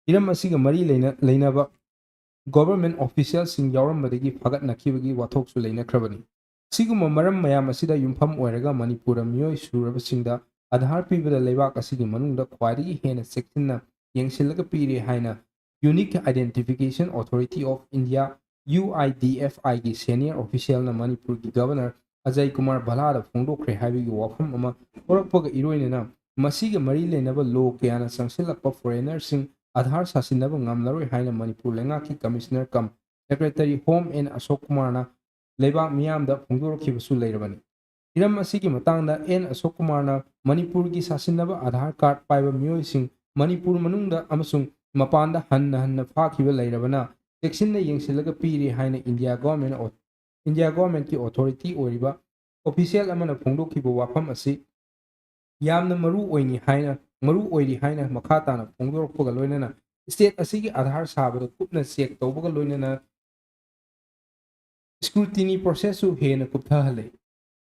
ꯍꯤꯔꯝ ꯑꯁꯤꯒ ꯃꯔꯤ ꯂꯩꯅ-, ꯂꯩꯅꯕ ꯒꯣꯚꯔꯟꯃꯦꯟꯠ ꯑꯣꯐꯤꯁꯤꯌꯦꯜꯁꯤꯡ ꯌꯥꯎꯔꯝꯕꯗꯒꯤ ꯐꯥꯒꯠꯅꯈꯤꯕꯒꯤ ꯋꯥꯊꯣꯛꯁꯨ ꯂꯩꯅꯈ꯭ꯔꯕꯅꯤ꯫ ꯑꯁꯤꯒꯨꯝꯕ ꯃꯔꯝ ꯃꯌꯥꯝ ꯑꯁꯤꯗ ꯌꯨꯝꯐꯝ ꯑꯣꯏꯔꯒ ꯃꯅꯤꯄꯨꯔꯗ ꯃꯤꯑꯣꯏ ꯁꯨꯔꯕꯁꯤꯡꯗ ꯑꯥꯙꯥꯔ ꯄꯤꯕꯗ ꯂꯩꯕꯥꯛ ꯑꯁꯤꯒꯤ ꯃꯅꯨꯡꯗ ꯈ꯭ꯋꯥꯏꯗꯒꯤ ꯍꯦꯟꯅ ꯆꯦꯛꯁꯤꯟꯅ ꯌꯦꯡꯁꯤꯜꯂꯒ ꯄꯤꯔꯤ ꯍꯥꯏꯅ Unique Identification Authority of India, U I D F I ꯒꯤ senior officialꯅ ꯃꯅꯤꯄꯨꯔꯒꯤ ꯒꯕꯔꯅꯔ ꯑꯖꯌ ꯀꯨꯃꯥꯔ ꯚꯜꯂꯥꯗ ꯐꯣꯡꯗꯣꯛꯈ꯭ꯔꯦ ꯍꯥꯏꯕꯒꯤ ꯋꯥꯐꯝ ꯑꯃ ꯊꯣꯔꯛꯄꯒ ꯏꯔꯣꯏꯅꯅ ꯃꯁꯤꯒ ꯃꯔꯤ ꯂꯩꯅꯕ law ꯀꯌꯥꯅ ꯆꯪꯁꯤꯜꯂꯛꯄ foreignerꯁꯤꯡ ꯑꯥꯙꯥꯔ ꯁꯥꯁꯤꯟꯅꯕ ꯉꯝꯂꯔꯣꯏ ꯍꯥꯏꯅ ꯃꯅꯤꯄꯨꯔ ꯂꯩꯉꯥꯛꯀꯤ Commissioner cum Secretary Home N ꯑꯁꯣꯛ ꯀꯨꯃꯥꯔꯅ ꯂꯩꯕꯥꯛ ꯃꯤꯌꯥꯝꯗ ꯐꯣꯡꯗꯣꯔꯛꯈꯤꯕꯁꯨ ꯂꯩꯔꯕꯅꯤ꯫ ꯍꯤꯔꯝ ꯑꯁꯤꯒꯤ ꯃꯇꯥꯡꯗ ꯑꯦꯟ ꯑꯁꯣꯛ ꯀꯨꯃꯥꯔꯅ ꯃꯅꯤꯄꯨꯔꯒꯤ ꯁꯥꯁꯤꯟꯅꯕ ꯑꯥꯙꯥꯔ ꯀꯥꯔꯗ ꯄꯥꯏꯕ ꯃꯤꯑꯣꯏꯁꯤꯡ ꯃꯅꯤꯄꯨꯔ ꯃꯅꯨꯡꯗ ꯑꯃꯁꯨꯡ ꯃꯄꯥꯟꯗ ꯍꯟꯅ ꯍꯟꯅ ꯐꯥꯈꯤꯕ ꯂꯩꯔꯕꯅ ꯆꯦꯛꯁꯤꯟꯅ ꯌꯦꯡꯁꯤꯜꯂꯒ ꯄꯤꯔꯤ ꯍꯥꯏꯅ ꯏꯟꯗꯤꯌꯥ ꯒꯣꯚꯔꯟꯃꯦꯟꯠ ꯑꯣ-, ꯏꯟꯗꯤꯌꯥ ꯒꯣꯚꯔꯟꯃꯦꯟꯠꯀꯤ ꯑꯣꯊꯣꯔꯤꯇꯤ ꯑꯣꯏꯔꯤꯕ ꯑꯣꯐꯤꯁꯤꯌꯦꯜ ꯑꯃꯅ ꯐꯣꯡꯗꯣꯛꯈꯤꯕ ꯋꯥꯐꯝ ꯑꯁꯤ ꯌꯥꯝꯅ ꯃꯔꯨ ꯑꯣꯏꯅꯤ ꯍꯥꯏꯅ, ꯃꯔꯨ ꯑꯣꯏꯔꯤ ꯍꯥꯏꯅ ꯃꯈꯥ ꯇꯥꯅ ꯐꯣꯡꯗꯣꯔꯛꯄꯒ ꯂꯣꯏꯅꯅ ꯁ꯭ꯇꯦꯠ ꯑꯁꯤꯒꯤ ꯑꯥꯙꯥꯔ ꯁꯥꯕꯗ ꯀꯨꯞꯅ ꯆꯦꯛ ꯇꯧꯕꯒ ꯂꯣꯏꯅꯅ scrutiny processꯁꯨ ꯍꯦꯟꯅ ꯀꯨꯞꯊꯍꯜꯂꯦ꯫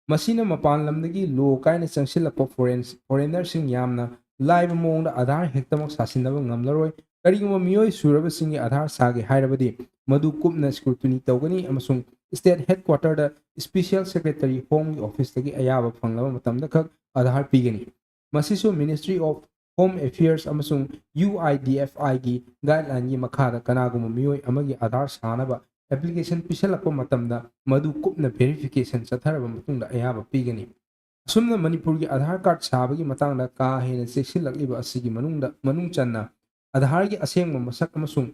ꯃꯁꯤꯅ ꯃꯄꯥꯟ ꯂꯝꯗꯒꯤ law ꯀꯥꯏꯅ ꯆꯪꯁꯤꯜꯂꯛꯄ foreign-, foreignerꯁꯤꯡ ꯌꯥꯝꯅ ꯂꯥꯏꯕ ꯃꯑꯣꯡꯗ ꯑꯥꯙꯥꯔ ꯍꯦꯛꯇꯃꯛ ꯁꯥꯁꯤꯟꯅꯕ ꯉꯝꯂꯔꯣꯏ꯫ ꯀꯔꯤꯒꯨꯝꯕ ꯃꯤꯑꯣꯏ ꯁꯨꯔꯕꯁꯤꯡꯒꯤ ꯑꯙꯥꯔ ꯁꯥꯒꯦ ꯍꯥꯏꯔꯕꯗꯤ ꯃꯗꯨ ꯀꯨꯞꯅ scrutiny ꯇꯧꯒꯅꯤ ꯑꯃꯁꯨꯡ state headquarter ꯗ special secretary home ꯒꯤ office ꯇꯒꯤ ꯑꯌꯥꯕ ꯐꯪꯂꯕ ꯃꯇꯝꯗ ꯈꯛ ꯑꯙꯥꯔ ꯄꯤꯒꯅꯤ꯫ ꯃꯁꯤꯁꯨ Ministry of Home Affairs ꯑꯃꯁꯨꯡ U I D F I ꯒꯤ guideline ꯒꯤ ꯃꯈꯥꯗ ꯀꯅꯥꯒꯨꯝꯕ ꯃꯤꯑꯣꯏ ꯑꯃꯒꯤ ꯑꯙꯥꯔ ꯁꯥꯅꯕ application ꯄꯤꯁꯜꯂꯛꯄ ꯃꯇꯝꯗ ꯃꯗꯨ ꯀꯨꯞꯅ verification ꯆꯠꯊꯔꯕ ꯃꯇꯨꯡꯗ ꯑꯌꯥꯕ ꯄꯤꯒꯅꯤ꯫ ꯑꯁꯨꯝꯅ ꯃꯅꯤꯄꯨꯔꯒꯤ ꯑꯙꯥꯔ ꯀꯥꯔꯗ ꯁꯥꯕꯒꯤ ꯃꯇꯥꯡꯗ ꯀꯥ ꯍꯦꯟꯅ ꯆꯦꯛꯁꯤꯜꯂꯛꯂꯤꯕ ꯑꯁꯤꯒꯤ ꯃꯅꯨꯡꯗ, ꯃꯅꯨꯡ ꯆꯟꯅ ꯑꯙꯥꯔꯒꯤ ꯑꯁꯦꯡꯕ ꯃꯁꯛ ꯑꯃꯁꯨꯡ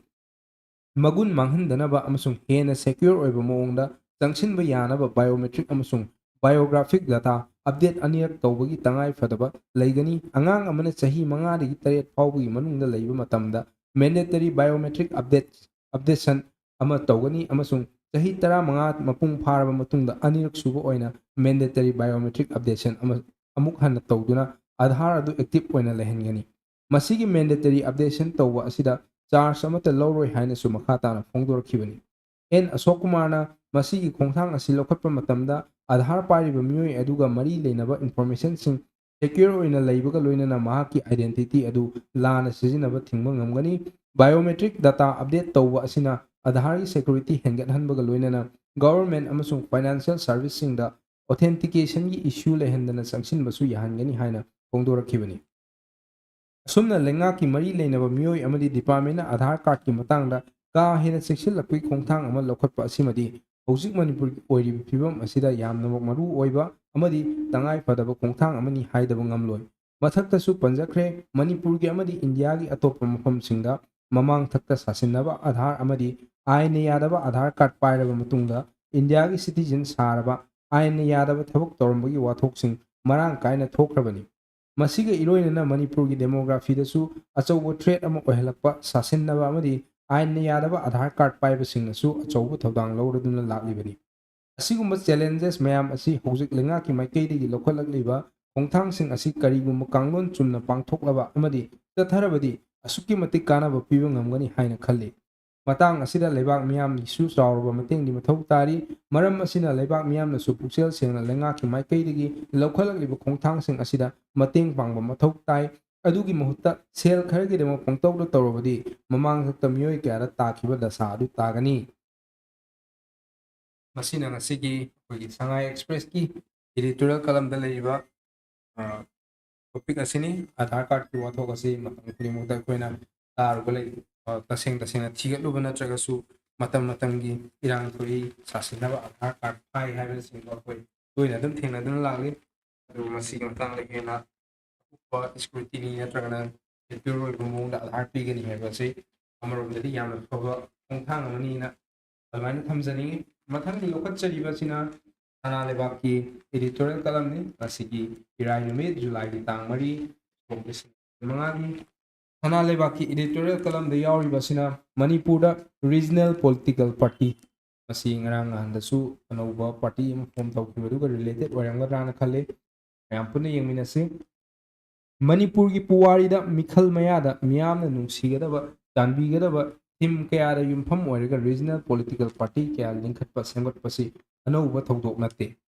ꯃꯒꯨꯟ ꯃꯥꯡꯍꯟꯗꯅꯕ ꯑꯃꯁꯨꯡ ꯍꯦꯟꯅ secure ꯑꯣꯏꯕ ꯃꯑꯣꯡꯗ ꯆꯪꯁꯤꯟꯕ ꯌꯥꯅꯕ biometric ꯑꯃꯁꯨꯡ biographic data update ꯑꯅꯤꯔꯛ ꯇꯧꯕꯒꯤ ꯇꯉꯥꯏ ꯐꯗꯕ ꯂꯩꯒꯅꯤ꯫ ꯑꯉꯥꯡ ꯑꯃꯅ ꯆꯍꯤ ꯃꯉꯥꯗꯒꯤ ꯇꯔꯦꯠ ꯐꯥꯎꯕꯒꯤ ꯃꯅꯨꯡꯗ ꯂꯩꯕ ꯃꯇꯝꯗ mandatory biometric update, updation ꯑꯃ ꯇꯧꯒꯅꯤ ꯑꯃꯁꯨꯡ ꯆꯍꯤ ꯇꯔꯥꯃꯉꯥ ꯃꯄꯨꯡ ꯐꯥꯔꯕ ꯃꯇꯨꯡꯗ ꯑꯅꯤꯔꯛ ꯁꯨꯕ ꯑꯣꯏꯅ mandatory biometric updation ꯑꯃ ꯑꯃꯨꯛ ꯍꯟꯅ ꯇꯧꯗꯨꯅ ꯑꯙꯥꯔ ꯑꯗꯨ active ꯑꯣꯏꯅ ꯂꯩꯍꯟꯒꯅꯤ꯫ ꯃꯁꯤꯒꯤ mandatory updation ꯇꯧꯕ ꯑꯁꯤꯗ charge ꯑꯃꯠꯇ ꯂꯧꯔꯣꯏ ꯍꯥꯏꯅꯁꯨ ꯃꯈꯥ ꯇꯥꯅ ꯐꯣꯡꯗꯣꯔꯛꯈꯤꯕꯅꯤ꯫ ꯑꯦꯟ ꯑꯁꯣꯛ ꯀꯨꯃꯥꯔꯅ ꯃꯁꯤꯒꯤ ꯈꯣꯡꯊꯥꯡ ꯑꯁꯤ ꯂꯧꯈꯠꯄ ꯃꯇꯝꯗ ꯑꯙꯥꯔ ꯄꯥꯏꯔꯤꯕ ꯃꯤꯑꯣꯏ ꯑꯗꯨꯒ ꯃꯔꯤ ꯂꯩꯅꯕ informationꯁꯤꯡ secure ꯑꯣꯏꯅ ꯂꯩꯕꯒ ꯂꯣꯏꯅꯅ ꯃꯍꯥꯛꯀꯤ identity ꯑꯗꯨ ꯂꯥꯟꯅ ꯁꯤꯖꯤꯟꯅꯕ ꯊꯤꯡꯕ ꯉꯝꯒꯅꯤ꯫ Biometric data update ꯇꯧꯕ ꯑꯁꯤꯅ ꯑꯙꯥꯔꯒꯤ security ꯍꯦꯟꯒꯠꯍꯟꯕꯒ ꯂꯣꯏꯅꯅ government ꯑꯃꯁꯨꯡ financial serviceꯁꯤꯡꯗ authenticationꯒꯤ issue ꯂꯩꯍꯟꯗꯅ ꯆꯪꯁꯤꯟꯕꯁꯨ ꯌꯥꯍꯟꯒꯅꯤ ꯍꯥꯏꯅ ꯐꯣꯡꯗꯣꯔꯛꯈꯤꯕꯅꯤ꯫ ꯑꯁꯨꯝꯅ ꯂꯩꯉꯥꯛꯀꯤ ꯃꯔꯤ ꯂꯩꯅꯕ ꯃꯤꯑꯣꯏ ꯑꯃꯗꯤ departmentꯅ ꯑꯙꯥꯔ ꯀꯥꯔꯗꯀꯤ ꯃꯇꯥꯡꯗ ꯀꯥ ꯍꯦꯟꯅ ꯆꯦꯛꯁꯤꯜꯂꯛꯄꯒꯤ ꯈꯣꯡꯊꯥꯡ ꯑꯃ ꯂꯧꯈꯠꯄ ꯑꯁꯤꯃꯗꯤ ꯍꯧꯖꯤꯛ ꯃꯅꯤꯄꯨꯔꯒꯤ ꯑꯣꯏꯔꯤꯕ ꯐꯤꯕꯝ ꯑꯁꯤꯗ ꯌꯥꯝꯅꯃꯛ ꯃꯔꯨ ꯑꯣꯏꯕ ꯑꯃꯗꯤ ꯇꯉꯥꯏ ꯐꯗꯕ ꯈꯣꯡꯊꯥꯡ ꯑꯃꯅꯤ ꯍꯥꯏꯗꯕ ꯉꯝꯂꯣꯏ꯫ ꯃꯊꯛꯇꯁꯨ ꯄꯟꯖꯈ꯭ꯔꯦ, ꯃꯅꯤꯄꯨꯔꯒꯤ ꯑꯃꯗꯤ ꯏꯟꯗꯤꯌꯥꯒꯤ ꯑꯇꯣꯞꯄ ꯃꯐꯝꯁꯤꯡꯗ ꯃꯃꯥꯡ ꯊꯛꯇ ꯁꯥꯁꯤꯟꯅꯕ ꯑꯙꯥꯔ ꯑꯃꯗꯤ ꯑꯥꯏꯟꯅ ꯌꯥꯗꯕ ꯑꯙꯥꯔ ꯀꯥꯔꯗ ꯄꯥꯏꯔꯕ ꯃꯇꯨꯡꯗ ꯏꯟꯗꯤꯌꯥꯒꯤ citizen ꯁꯥꯔꯕ ꯑꯥꯏꯟꯅ ꯌꯥꯗꯕ ꯊꯕꯛ ꯇꯧꯔꯝꯕꯒꯤ ꯋꯥꯊꯣꯛꯁꯤꯡ ꯃꯔꯥꯡ ꯀꯥꯏꯅ ꯊꯣꯛꯈ꯭ꯔꯕꯅꯤ꯫ ꯃꯁꯤꯒ ꯏꯔꯣꯏꯅꯅ ꯃꯅꯤꯄꯨꯔꯒꯤ demographyꯗꯁꯨ ꯑꯆꯧꯕ threat ꯑꯃ ꯑꯣꯏꯍꯜꯂꯛꯄ ꯁꯥꯁꯤꯟꯅꯕ ꯑꯃꯗꯤ ꯑꯥꯏꯟꯅ ꯌꯥꯗꯕ ꯑꯙꯥꯔ ꯀꯥꯔꯗ ꯄꯥꯏꯕꯁꯤꯡꯅꯁꯨ ꯑꯆꯧꯕ ꯊꯧꯗꯥꯡ ꯂꯧꯔꯗꯨꯅ ꯂꯥꯛꯂꯤꯕꯅꯤ꯫ ꯑꯁꯤꯒꯨꯝꯕ challenges ꯃꯌꯥꯝ ꯑꯁꯤ ꯍꯧꯖꯤꯛ ꯂꯩꯉꯥꯛꯀꯤ ꯃꯥꯏꯀꯩꯗꯒꯤ ꯂꯧꯈꯠꯂꯛꯂꯤꯕ ꯈꯣꯡꯊꯥꯡꯁꯤꯡ ꯑꯁꯤ ꯀꯔꯤꯒꯨꯝꯕ ꯀꯥꯡꯂꯣꯟ ꯆꯨꯝꯅ ꯄꯥꯡꯊꯣꯛꯂꯕ ꯑꯃꯗꯤ ꯆꯠꯊꯔꯕꯗꯤ ꯑꯁꯨꯛꯀꯤ ꯃꯇꯤꯛ ꯀꯥꯟꯅꯕ ꯄꯤꯕ ꯉꯝꯒꯅꯤ ꯍꯥꯏꯅ ꯈꯜꯂꯤ꯫ ꯃꯇꯥꯡ ꯑꯁꯤꯗ ꯂꯩꯕꯥꯛ ꯃꯤꯌꯥꯝꯒꯤꯁꯨ ꯆꯥꯎꯔꯕ ꯃꯇꯦꯡꯗꯤ ꯃꯊꯧ ꯇꯥꯔꯤ꯫ ꯃꯔꯝ ꯑꯁꯤꯅ ꯂꯩꯕꯥꯛ ꯃꯤꯌꯥꯝꯅꯁꯨ ꯄꯨꯛꯆꯦꯜ ꯁꯦꯡꯅ ꯂꯩꯉꯥꯛꯀꯤ ꯃꯥꯏꯀꯩꯗꯒꯤ ꯂꯧꯈꯠꯂꯛꯂꯤꯕ ꯈꯣꯡꯊꯥꯡꯁꯤꯡ ꯑꯁꯤꯗ ꯃꯇꯦꯡ ꯄꯥꯡꯕ ꯃꯊꯧ ꯇꯥꯏ꯫ ꯑꯗꯨꯒꯤ ꯃꯍꯨꯠꯇ ꯁꯦꯜ ꯈꯔꯒꯤꯗꯃꯛ ꯄꯪꯇꯧꯗ ꯇꯧꯔꯕꯗꯤ ꯃꯃꯥꯡ ꯊꯛꯇ ꯃꯤꯑꯣꯏ ꯀꯌꯥꯗ ꯇꯥꯈꯤꯕ ꯗꯁꯥ ꯑꯗꯨ ꯇꯥꯒꯅꯤ꯫ ꯃꯁꯤꯅ ꯉꯁꯤꯒꯤ ꯑꯩꯈꯣꯏꯒꯤ ꯁꯉꯥꯏ ꯑꯦꯛꯁꯄ꯭ꯔꯦꯁꯀꯤ ꯏꯗꯤꯇꯣꯔꯤꯌꯦꯜ ꯀꯂꯝꯗ ꯂꯩꯔꯤꯕ ꯇꯣꯄꯤꯛ ꯑꯁꯤꯅꯤ꯫ ꯑꯥꯙꯥꯔ ꯀꯥꯔꯗꯀꯤ ꯋꯥꯊꯣꯛ ꯑꯁꯤ ꯃꯇꯝ ꯈꯨꯗꯤꯡꯃꯛꯇ ꯑꯩꯈꯣꯏꯅ ꯇꯥꯔꯨꯕ ꯂꯩ꯫ ꯑ, ꯇꯁꯦꯡ ꯇꯁꯦꯡꯅ ꯊꯤꯒꯠꯂꯨꯕ ꯅꯠꯇ꯭ꯔꯒꯁꯨ ꯃꯇꯝ ꯃꯇꯝꯒꯤ ꯏꯔꯥꯡ ꯊꯣꯛꯏ, ꯁꯥꯁꯤꯟꯅꯕ, ꯑꯥꯙꯥꯔ ꯀꯥꯔꯗ ꯐꯥꯏ ꯍꯥꯏꯕꯅꯆꯤꯡꯕ ꯑꯩꯈꯣꯏ ꯇꯣꯏꯅ ꯑꯗꯨꯝ ꯊꯦꯡꯅꯗꯨꯅ ꯂꯥꯛꯂꯤ꯫ ꯑꯗꯨꯕꯨ ꯃꯁꯤꯒꯤ ꯃꯇꯥꯡꯗ ꯍꯦꯟꯅ ꯑꯀꯨꯞꯄ ꯁ꯭ꯀ꯭ꯔꯨꯇꯤꯅꯤ ꯅꯠꯇ꯭ꯔꯒꯅ ꯗꯤꯇꯦꯜ ꯑꯣꯏꯕ ꯃꯑꯣꯡꯗ ꯑꯥꯙꯥꯔ ꯄꯤꯒꯅꯤ ꯍꯥꯏꯕ ꯑꯁꯤ ꯑꯃꯔꯣꯝꯗꯗꯤ ꯌꯥꯝꯅ ꯐꯕ ꯈꯣꯡꯊꯥꯡ ꯑꯃꯅꯤꯅ ꯑꯗꯨꯃꯥꯏꯅ ꯊꯝꯖꯅꯤꯡꯉꯤ꯫ ꯃꯊꯪꯒꯤ ꯂꯧꯈꯠꯆꯔꯤꯕ ꯑꯁꯤꯅ ꯁꯅꯥ ꯂꯩꯕꯥꯛꯀꯤ ꯏꯗꯤꯇꯣꯔꯤꯌꯦꯜ ꯀꯂꯝꯅꯤ꯫ ꯉꯁꯤꯒꯤ ꯏꯔꯥꯏ ꯅꯨꯃꯤꯠ, ꯖꯨꯂꯥꯏꯒꯤ ꯇꯥꯡ ꯃꯔꯤ, ꯁꯣꯛ ꯂꯤꯁꯤꯡ ꯑꯅꯤ ꯀꯨꯟꯃꯉꯥꯒꯤ ꯁꯅꯥ ꯂꯩꯕꯥꯛꯀꯤ ꯏꯗꯤꯇꯣꯔꯤꯌꯦꯜ ꯀꯂꯝꯗ ꯌꯥꯎꯔꯤꯕ ꯑꯁꯤꯅ ꯃꯅꯤꯄꯨꯔꯗ ꯔꯤꯖꯅꯦꯜ ꯄꯣꯂꯤꯇꯤꯀꯦꯜ ꯄꯥꯔꯇꯤ, ꯃꯁꯤ ꯉꯔꯥꯡ ꯅꯍꯥꯟꯗꯁꯨ ꯑꯅꯧꯕ ꯄꯥꯔꯇꯤ ꯑꯃ ꯐꯣꯝ ꯇꯧꯈꯤꯕꯗꯨꯒ ꯔꯤꯂꯦꯇꯦꯠ ꯑꯣꯏꯔꯝꯒꯗ꯭ꯔꯥꯅ ꯈꯜꯂꯤ꯫ ꯃꯌꯥꯝ ꯄꯨꯟꯅ ꯌꯦꯡꯃꯤꯟꯅꯁꯤ꯫ ꯃꯅꯤꯄꯨꯔꯒꯤ ꯄꯨꯋꯥꯔꯤꯗ ꯃꯤꯈꯜ ꯃꯌꯥꯗ ꯃꯤꯌꯥꯝꯅ ꯅꯨꯡꯁꯤꯒꯗꯕ, ꯆꯥꯟꯕꯤꯒꯗꯕ ꯊꯤꯝ ꯀꯌꯥꯗ ꯌꯨꯝꯐꯝ ꯑꯣꯏꯔꯒ ꯔꯤꯖꯅꯦꯜ ꯄꯣꯂꯤꯇꯤꯀꯦꯜ ꯄꯥꯔꯇꯤ ꯀꯌꯥ ꯂꯤꯡꯈꯠꯄ ꯁꯦꯝꯒꯠꯄꯁꯤ ꯑꯅꯧꯕ ꯊꯧꯗꯣꯛ ꯅꯠꯇꯦ꯫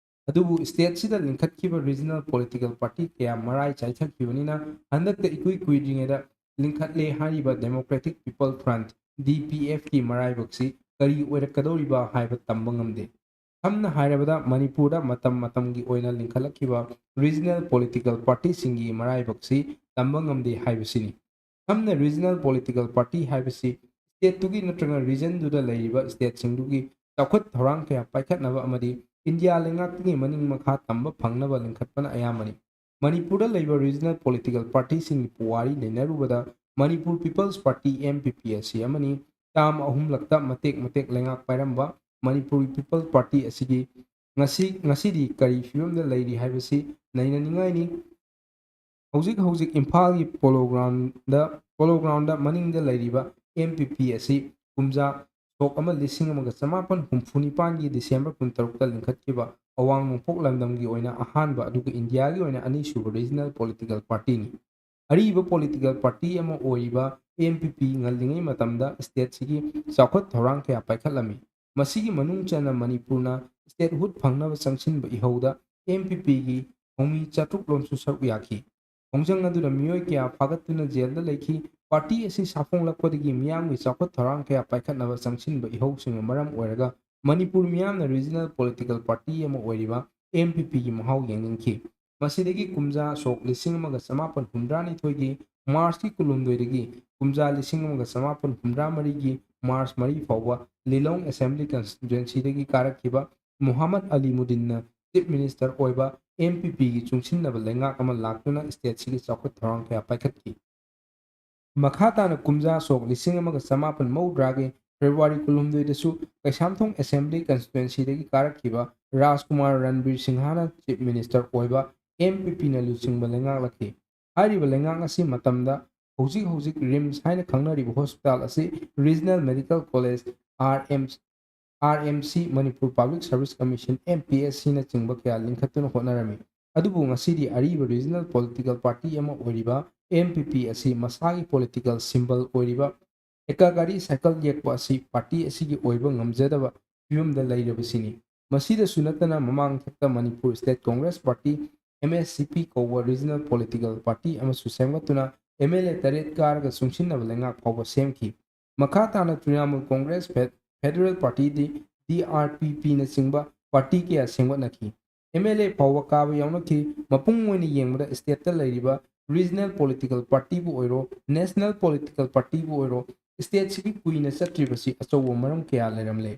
ꯑꯗꯨꯕꯨ ꯁ꯭ꯇꯦꯠꯁꯤꯗ ꯂꯤꯡꯈꯠꯈꯤꯕ ꯔꯤꯖꯅꯦꯜ ꯄꯣꯂꯤꯇꯤꯀꯦꯜ ꯄꯥꯔꯇꯤ ꯀꯌꯥ ꯃꯔꯥꯏ ꯆꯥꯏꯊꯈꯤꯕꯅꯤꯅ ꯍꯟꯗꯛꯇ ꯏꯀꯨꯏ ꯀꯨꯏꯗ꯭ꯔꯤꯉꯩꯗ ꯂꯤꯡꯈꯠꯂꯦ ꯍꯥꯏꯔꯤꯕ ꯗꯦꯃꯣꯀ꯭ꯔꯦꯇꯤꯛ ꯄꯤꯄꯜ ꯐ꯭ꯔꯟꯠ, ꯗꯤ ꯄꯤ ꯑꯦꯐꯀꯤ ꯃꯔꯥꯏꯕꯛꯁꯤ ꯀꯔꯤ ꯑꯣꯏꯔꯛꯀꯗꯧꯔꯤꯕ ꯍꯥꯏꯕ ꯇꯝꯕ ꯉꯝꯗꯦ꯫ ꯁꯝꯅ ꯍꯥꯏꯔꯕꯗ ꯃꯅꯤꯄꯨꯔꯗ ꯃꯇꯝ ꯃꯇꯝꯒꯤ ꯑꯣꯏꯅ ꯂꯤꯡꯈꯠꯂꯛꯈꯤꯕ ꯔꯤꯖꯅꯦꯜ ꯄꯣꯂꯤꯇꯤꯀꯦꯜ ꯄꯥꯔꯇꯤꯁꯤꯡꯒꯤ ꯃꯔꯥꯏꯕꯛꯁꯤ ꯇꯝꯕ ꯉꯝꯗꯦ ꯍꯥꯏꯕꯁꯤꯅꯤ꯫ ꯁꯝꯅ ꯔꯤꯖꯅꯦꯜ ꯄꯣꯂꯤꯇꯤꯀꯦꯜ ꯄꯥꯔꯇꯤ ꯍꯥꯏꯕꯁꯤ ꯁ꯭ꯇꯦꯠꯇꯨꯒꯤ ꯅꯠꯇ꯭ꯔꯒ ꯔꯤꯖꯟꯗꯨꯗ ꯂꯩꯔꯤꯕ ꯁ꯭ꯇꯦꯠꯁꯤꯡꯗꯨꯒꯤ ꯆꯥꯎꯈꯠ ꯊꯧꯔꯥꯡ ꯀꯌꯥ ꯄꯥꯏꯈꯠꯅꯕ ꯑꯃꯗꯤ ꯏꯟꯗꯤꯌꯥ ꯂꯩꯉꯥꯛꯇꯒꯤ ꯃꯅꯤꯡ ꯃꯈꯥ ꯇꯝꯕ ꯐꯪꯅꯕ ꯂꯤꯡꯈꯠꯄꯅ ꯑꯌꯥꯝꯕꯅꯤ꯫ ꯃꯅꯤꯄꯨꯔꯗ ꯂꯩꯕ ꯔꯤꯖꯅꯦꯜ ꯄꯣꯂꯤꯇꯤꯀꯦꯜ ꯄꯥꯔꯇꯤꯁꯤꯡꯒꯤ ꯄꯨꯋꯥꯔꯤ ꯅꯩꯅꯔꯨꯕꯗ Manipur people's party, M P P, ꯑꯁꯤ ꯑꯃꯅꯤ꯫ ꯇꯥꯝ ꯑꯍꯨꯝꯂꯛꯇ ꯃꯇꯦꯛ ꯃꯇꯦꯛ ꯂꯩꯉꯥꯛ ꯄꯥꯏꯔꯝꯕ ꯃꯅꯤꯄꯨꯔ ꯄꯤꯄꯜꯁ ꯄꯥꯔꯇꯤ ꯑꯁꯤꯒꯤ ꯉꯁꯤ, ꯉꯁꯤꯗꯤ ꯀꯔꯤ ꯐꯤꯕꯝꯗ ꯂꯩꯔꯤ ꯍꯥꯏꯕꯁꯤ ꯅꯩꯅꯅꯤꯡꯉꯥꯏꯅꯤ꯫ ꯍꯧꯖꯤꯛ ꯍꯧꯖꯤꯛ ꯏꯝꯐꯥꯜꯒꯤ ꯄꯣꯂꯣ ꯒ꯭ꯔꯥꯎꯟꯗ, ꯄꯣꯂꯣ ꯒ꯭ꯔꯥꯎꯟꯗ ꯃꯅꯤꯡꯗ ꯂꯩꯔꯤꯕ ꯑꯦꯝ ꯄꯤ ꯄꯤ ꯑꯁꯤ ꯀꯨꯝꯖꯥ ꯁꯣꯛ ꯑꯃ ꯂꯤꯁꯤꯡ ꯑꯃꯒ ꯆꯃꯥꯄꯟ ꯍꯨꯝꯐꯨ ꯅꯤꯄꯥꯟꯒꯤ ꯗꯤꯁꯦꯝꯕꯔ ꯀꯨꯟꯇꯔꯨꯛꯇ ꯂꯤꯡꯈꯠꯈꯤꯕ ꯑꯋꯥꯡ ꯅꯣꯡꯄꯣꯛ ꯂꯝꯗꯝꯒꯤ ꯑꯣꯏꯅ ꯑꯍꯥꯟꯕ ꯑꯗꯨꯒ ꯏꯟꯗꯤꯌꯥꯒꯤ ꯑꯣꯏꯅ ꯑꯅꯤꯁꯨꯕ ꯔꯤꯖꯅꯦꯜ ꯄꯣꯂꯤꯇꯤꯀꯦꯜ ꯄꯥꯔꯇꯤꯅꯤ꯫ ꯑꯔꯤꯕ ꯄꯣꯂꯤꯇꯤꯀꯦꯜ ꯄꯥꯔꯇꯤ ꯑꯃ ꯑꯣꯏꯔꯤꯕ ꯑꯦꯝ ꯄꯤ ꯄꯤ ꯉꯜꯂꯤꯉꯩ ꯃꯇꯝꯗ ꯁ꯭ꯇꯦꯠꯁꯤꯒꯤ ꯆꯥꯎꯈꯠ ꯊꯧꯔꯥꯡ ꯀꯌꯥ ꯄꯥꯏꯈꯠꯂꯝꯃꯤ꯫ ꯃꯁꯤꯒꯤ ꯃꯅꯨꯡ ꯆꯟꯅ ꯃꯅꯤꯄꯨꯔꯅ ꯁ꯭ꯇꯦꯠꯍꯨꯗ ꯐꯪꯅꯕ ꯆꯪꯁꯤꯟꯕ ꯏꯍꯧꯗ ꯑꯦꯝ ꯄꯤ ꯄꯤꯒꯤ ꯊꯧꯃꯤ ꯆꯥꯇ꯭ꯔꯨꯛ ꯂꯣꯝꯁꯨ ꯁꯔꯨꯛ ꯌꯥꯈꯤ꯫ ꯈꯣꯡꯖꯪ ꯑꯗꯨꯗ ꯃꯤꯑꯣꯏ ꯀꯌꯥ ꯐꯥꯒꯠꯇꯨꯅ ꯖꯦꯜꯗ ꯂꯩꯈꯤ꯫ ꯄꯥꯔꯇꯤ ꯑꯁꯤ ꯁꯥꯐꯣꯡꯂꯛꯄꯗꯒꯤ ꯃꯤꯌꯥꯝꯒꯤ ꯆꯥꯎꯈꯠ ꯊꯧꯔꯥꯡ ꯀꯌꯥ ꯄꯥꯏꯈꯠꯅꯕ ꯆꯪꯁꯤꯟꯕ ꯏꯍꯧꯁꯤꯡꯅ ꯃꯔꯝ ꯑꯣꯏꯔꯒ ꯃꯅꯤꯄꯨꯔ ꯃꯤꯌꯥꯝꯅ ꯔꯤꯖꯅꯦꯜ ꯄꯣꯂꯤꯇꯤꯀꯦꯜ ꯄꯥꯔꯇꯤ ꯑꯃ ꯑꯣꯏꯔꯤꯕ ꯑꯦꯝ ꯄꯤ ꯄꯤꯒꯤ ꯃꯍꯥꯎ ꯌꯦꯡꯅꯤꯡꯈꯤ꯫ ꯃꯁꯤꯗꯒꯤ ꯀꯨꯝꯖꯥ ꯁꯣꯛ ꯂꯤꯁꯤꯡ ꯑꯃꯒ ꯆꯃꯥꯄꯟ ꯍꯨꯝꯗ꯭ꯔꯥꯅꯤꯊꯣꯏꯒꯤ ꯃꯥꯔꯆꯀꯤ ꯀꯨꯟꯍꯨꯝꯗꯣꯏꯗꯒꯤ ꯀꯨꯝꯖꯥ ꯂꯤꯁꯤꯡ ꯑꯃꯒ ꯆꯃꯥꯄꯟ ꯍꯨꯝꯗ꯭ꯔꯥ ꯃꯔꯤꯒꯤ ꯃꯥꯔꯆ ꯃꯔꯤ ꯐꯥꯎꯕ ꯂꯤꯂꯣꯡ ꯑꯦꯁꯦꯝꯕ꯭ꯂꯤ ꯀꯟꯁꯇꯤꯇ꯭ꯋꯦꯟꯁꯤꯗꯒꯤ ꯀꯥꯔꯛꯈꯤꯕ ꯃꯨꯍꯝꯃꯗ ꯑꯂꯤ ꯃꯨꯗꯤꯟꯅ ꯆꯤꯐ ꯃꯤꯅꯤꯁꯇꯔ ꯑꯣꯏꯕ ꯑꯦꯝ ꯄꯤ ꯄꯤꯒꯤ ꯆꯨꯡꯁꯤꯟꯅꯕ ꯂꯩꯉꯥꯛ ꯑꯃ ꯂꯥꯛꯇꯨꯅ ꯁ꯭ꯇꯦꯠꯁꯤꯒꯤ ꯆꯥꯎꯈꯠ ꯊꯧꯔꯥꯡ ꯀꯌꯥ ꯄꯥꯏꯈꯠꯈꯤ꯫ ꯃꯈꯥ ꯇꯥꯅ ꯀꯨꯝꯖꯥ ꯁꯣꯛ ꯂꯤꯁꯤꯡ ꯑꯃꯒ ꯆꯃꯥꯄꯟ ꯃꯧꯗ꯭ꯔꯥꯒꯤ ꯐꯦꯕ꯭ꯔꯨꯋꯥꯔꯤ ꯀꯨꯟꯍꯨꯝꯗꯣꯏꯗꯁꯨ ꯀꯩꯁꯥꯝꯊꯣꯡ ꯑꯦꯁꯦꯝꯕ꯭ꯂꯤ ꯀꯟꯁꯇꯤꯇ꯭ꯋꯦꯟꯁꯤꯗꯒꯤ ꯀꯥꯔꯛꯈꯤꯕ ꯔꯥꯖꯀꯨꯃꯥꯔ ꯔꯟꯕꯤꯔ ꯁꯤꯡꯍꯥꯅ ꯆꯤꯐ ꯃꯤꯅꯤꯁꯇꯔ ꯑꯣꯏꯕ ꯑꯦꯝ ꯄꯤ ꯄꯤꯅ ꯂꯨꯆꯤꯡꯕ ꯂꯩꯉꯥꯛꯂꯛꯈꯤ꯫ ꯍꯥꯏꯔꯤꯕ ꯂꯩꯉꯥꯛ ꯑꯁꯤ ꯃꯇꯝꯗ ꯍꯧꯖꯤꯛ ꯍꯧꯖꯤꯛ ꯔꯤꯝꯁ ꯍꯥꯏꯅ ꯈꯪꯅꯔꯤꯕ ꯍꯣꯁꯄꯤꯇꯥꯜ ꯑꯁꯤ regional medical college, R M, R M C, Manipur public service commission, M P S ꯁꯤꯅꯆꯤꯡꯕ ꯀꯌꯥ ꯂꯤꯡꯈꯠꯇꯨꯅ ꯍꯣꯠꯅꯔꯝꯃꯤ꯫ ꯑꯗꯨꯕꯨ ꯉꯁꯤꯗꯤ ꯑꯔꯤꯕ ꯔꯤꯖꯅꯦꯜ ꯄꯣꯂꯤꯇꯤꯀꯦꯜ ꯄꯥꯔꯇꯤ ꯑꯃ ꯑꯣꯏꯔꯤꯕ ꯑꯦꯝ ꯄꯤ ꯄꯤ ꯑꯁꯤ ꯃꯁꯥꯒꯤ ꯄꯣꯂꯤꯇꯤꯀꯦꯜ ꯁꯤꯝꯕꯜ ꯑꯣꯏꯔꯤꯕ ꯑꯦꯀꯥꯒꯥꯔꯤ ꯁꯥꯏꯀꯜ ꯌꯦꯛꯄ ꯑꯁꯤ ꯄꯥꯔꯇꯤ ꯑꯁꯤꯒꯤ ꯑꯣꯏꯕ ꯉꯝꯖꯗꯕ ꯐꯤꯕꯝꯗ ꯂꯩꯔꯕꯁꯤꯅꯤ꯫ ꯃꯁꯤꯗꯁꯨ ꯅꯠꯇꯅ ꯃꯃꯥꯡ ꯊꯛꯇ Manipur state Congress party, M S C P ꯀꯧꯕ ꯔꯤꯖꯅꯦꯜ ꯄꯣꯂꯤꯇꯤꯀꯦꯜ ꯄꯥꯔꯇꯤ ꯑꯃꯁꯨ ꯁꯦꯝꯒꯠꯇꯨꯅ ꯑꯦꯝ ꯑꯦꯜ ꯑꯦ ꯇꯔꯦꯠ ꯀꯥꯔꯒ ꯆꯨꯡꯁꯤꯟꯅꯕ ꯂꯩꯉꯥꯛ ꯐꯥꯎꯕ ꯁꯦꯝꯈꯤ꯫ ꯃꯈꯥ ꯇꯥꯅ ꯇ꯭ꯔꯤꯅꯥꯃꯨꯜ ꯀꯣꯡꯒ꯭ꯔꯦꯁ, ꯐꯦ-, ꯐꯦꯗꯔꯦꯜ ꯄꯥꯔꯇꯤ, ꯗꯤ, ꯗꯤ ꯑꯥꯔ ꯄꯤ ꯄꯤꯅꯆꯤꯡꯕ ꯄꯥꯔꯇꯤ ꯀꯌꯥ ꯁꯦꯝꯒꯠꯅꯈꯤ꯫ ꯑꯦꯝ ꯑꯦꯜ ꯑꯦ ꯐꯥꯎꯕ ꯀꯥꯕ ꯌꯥꯎꯅꯈꯤ꯫ ꯃꯄꯨꯡ ꯑꯣꯏꯅ ꯌꯦꯡꯕꯗ ꯁ꯭ꯇꯦꯠꯇ ꯂꯩꯔꯤꯕ ꯔꯤꯖꯅꯦꯜ ꯄꯣꯂꯤꯇꯤꯀꯦꯜ ꯄꯥꯔꯇꯤꯕꯨ ꯑꯣꯏꯔꯣ, ꯅꯦꯁꯅꯦꯜ ꯄꯣꯂꯤꯇꯤꯀꯦꯜ ꯄꯥꯔꯇꯤꯕꯨ ꯑꯣꯏꯔꯣ, ꯁ꯭ꯇꯦꯠꯁꯤꯒꯤ ꯀꯨꯏꯅ ꯆꯠꯇ꯭ꯔꯤꯕꯁꯤ ꯑꯆꯧꯕ ꯃꯔꯝ ꯀꯌꯥ ꯂꯩꯔꯝꯂꯦ꯫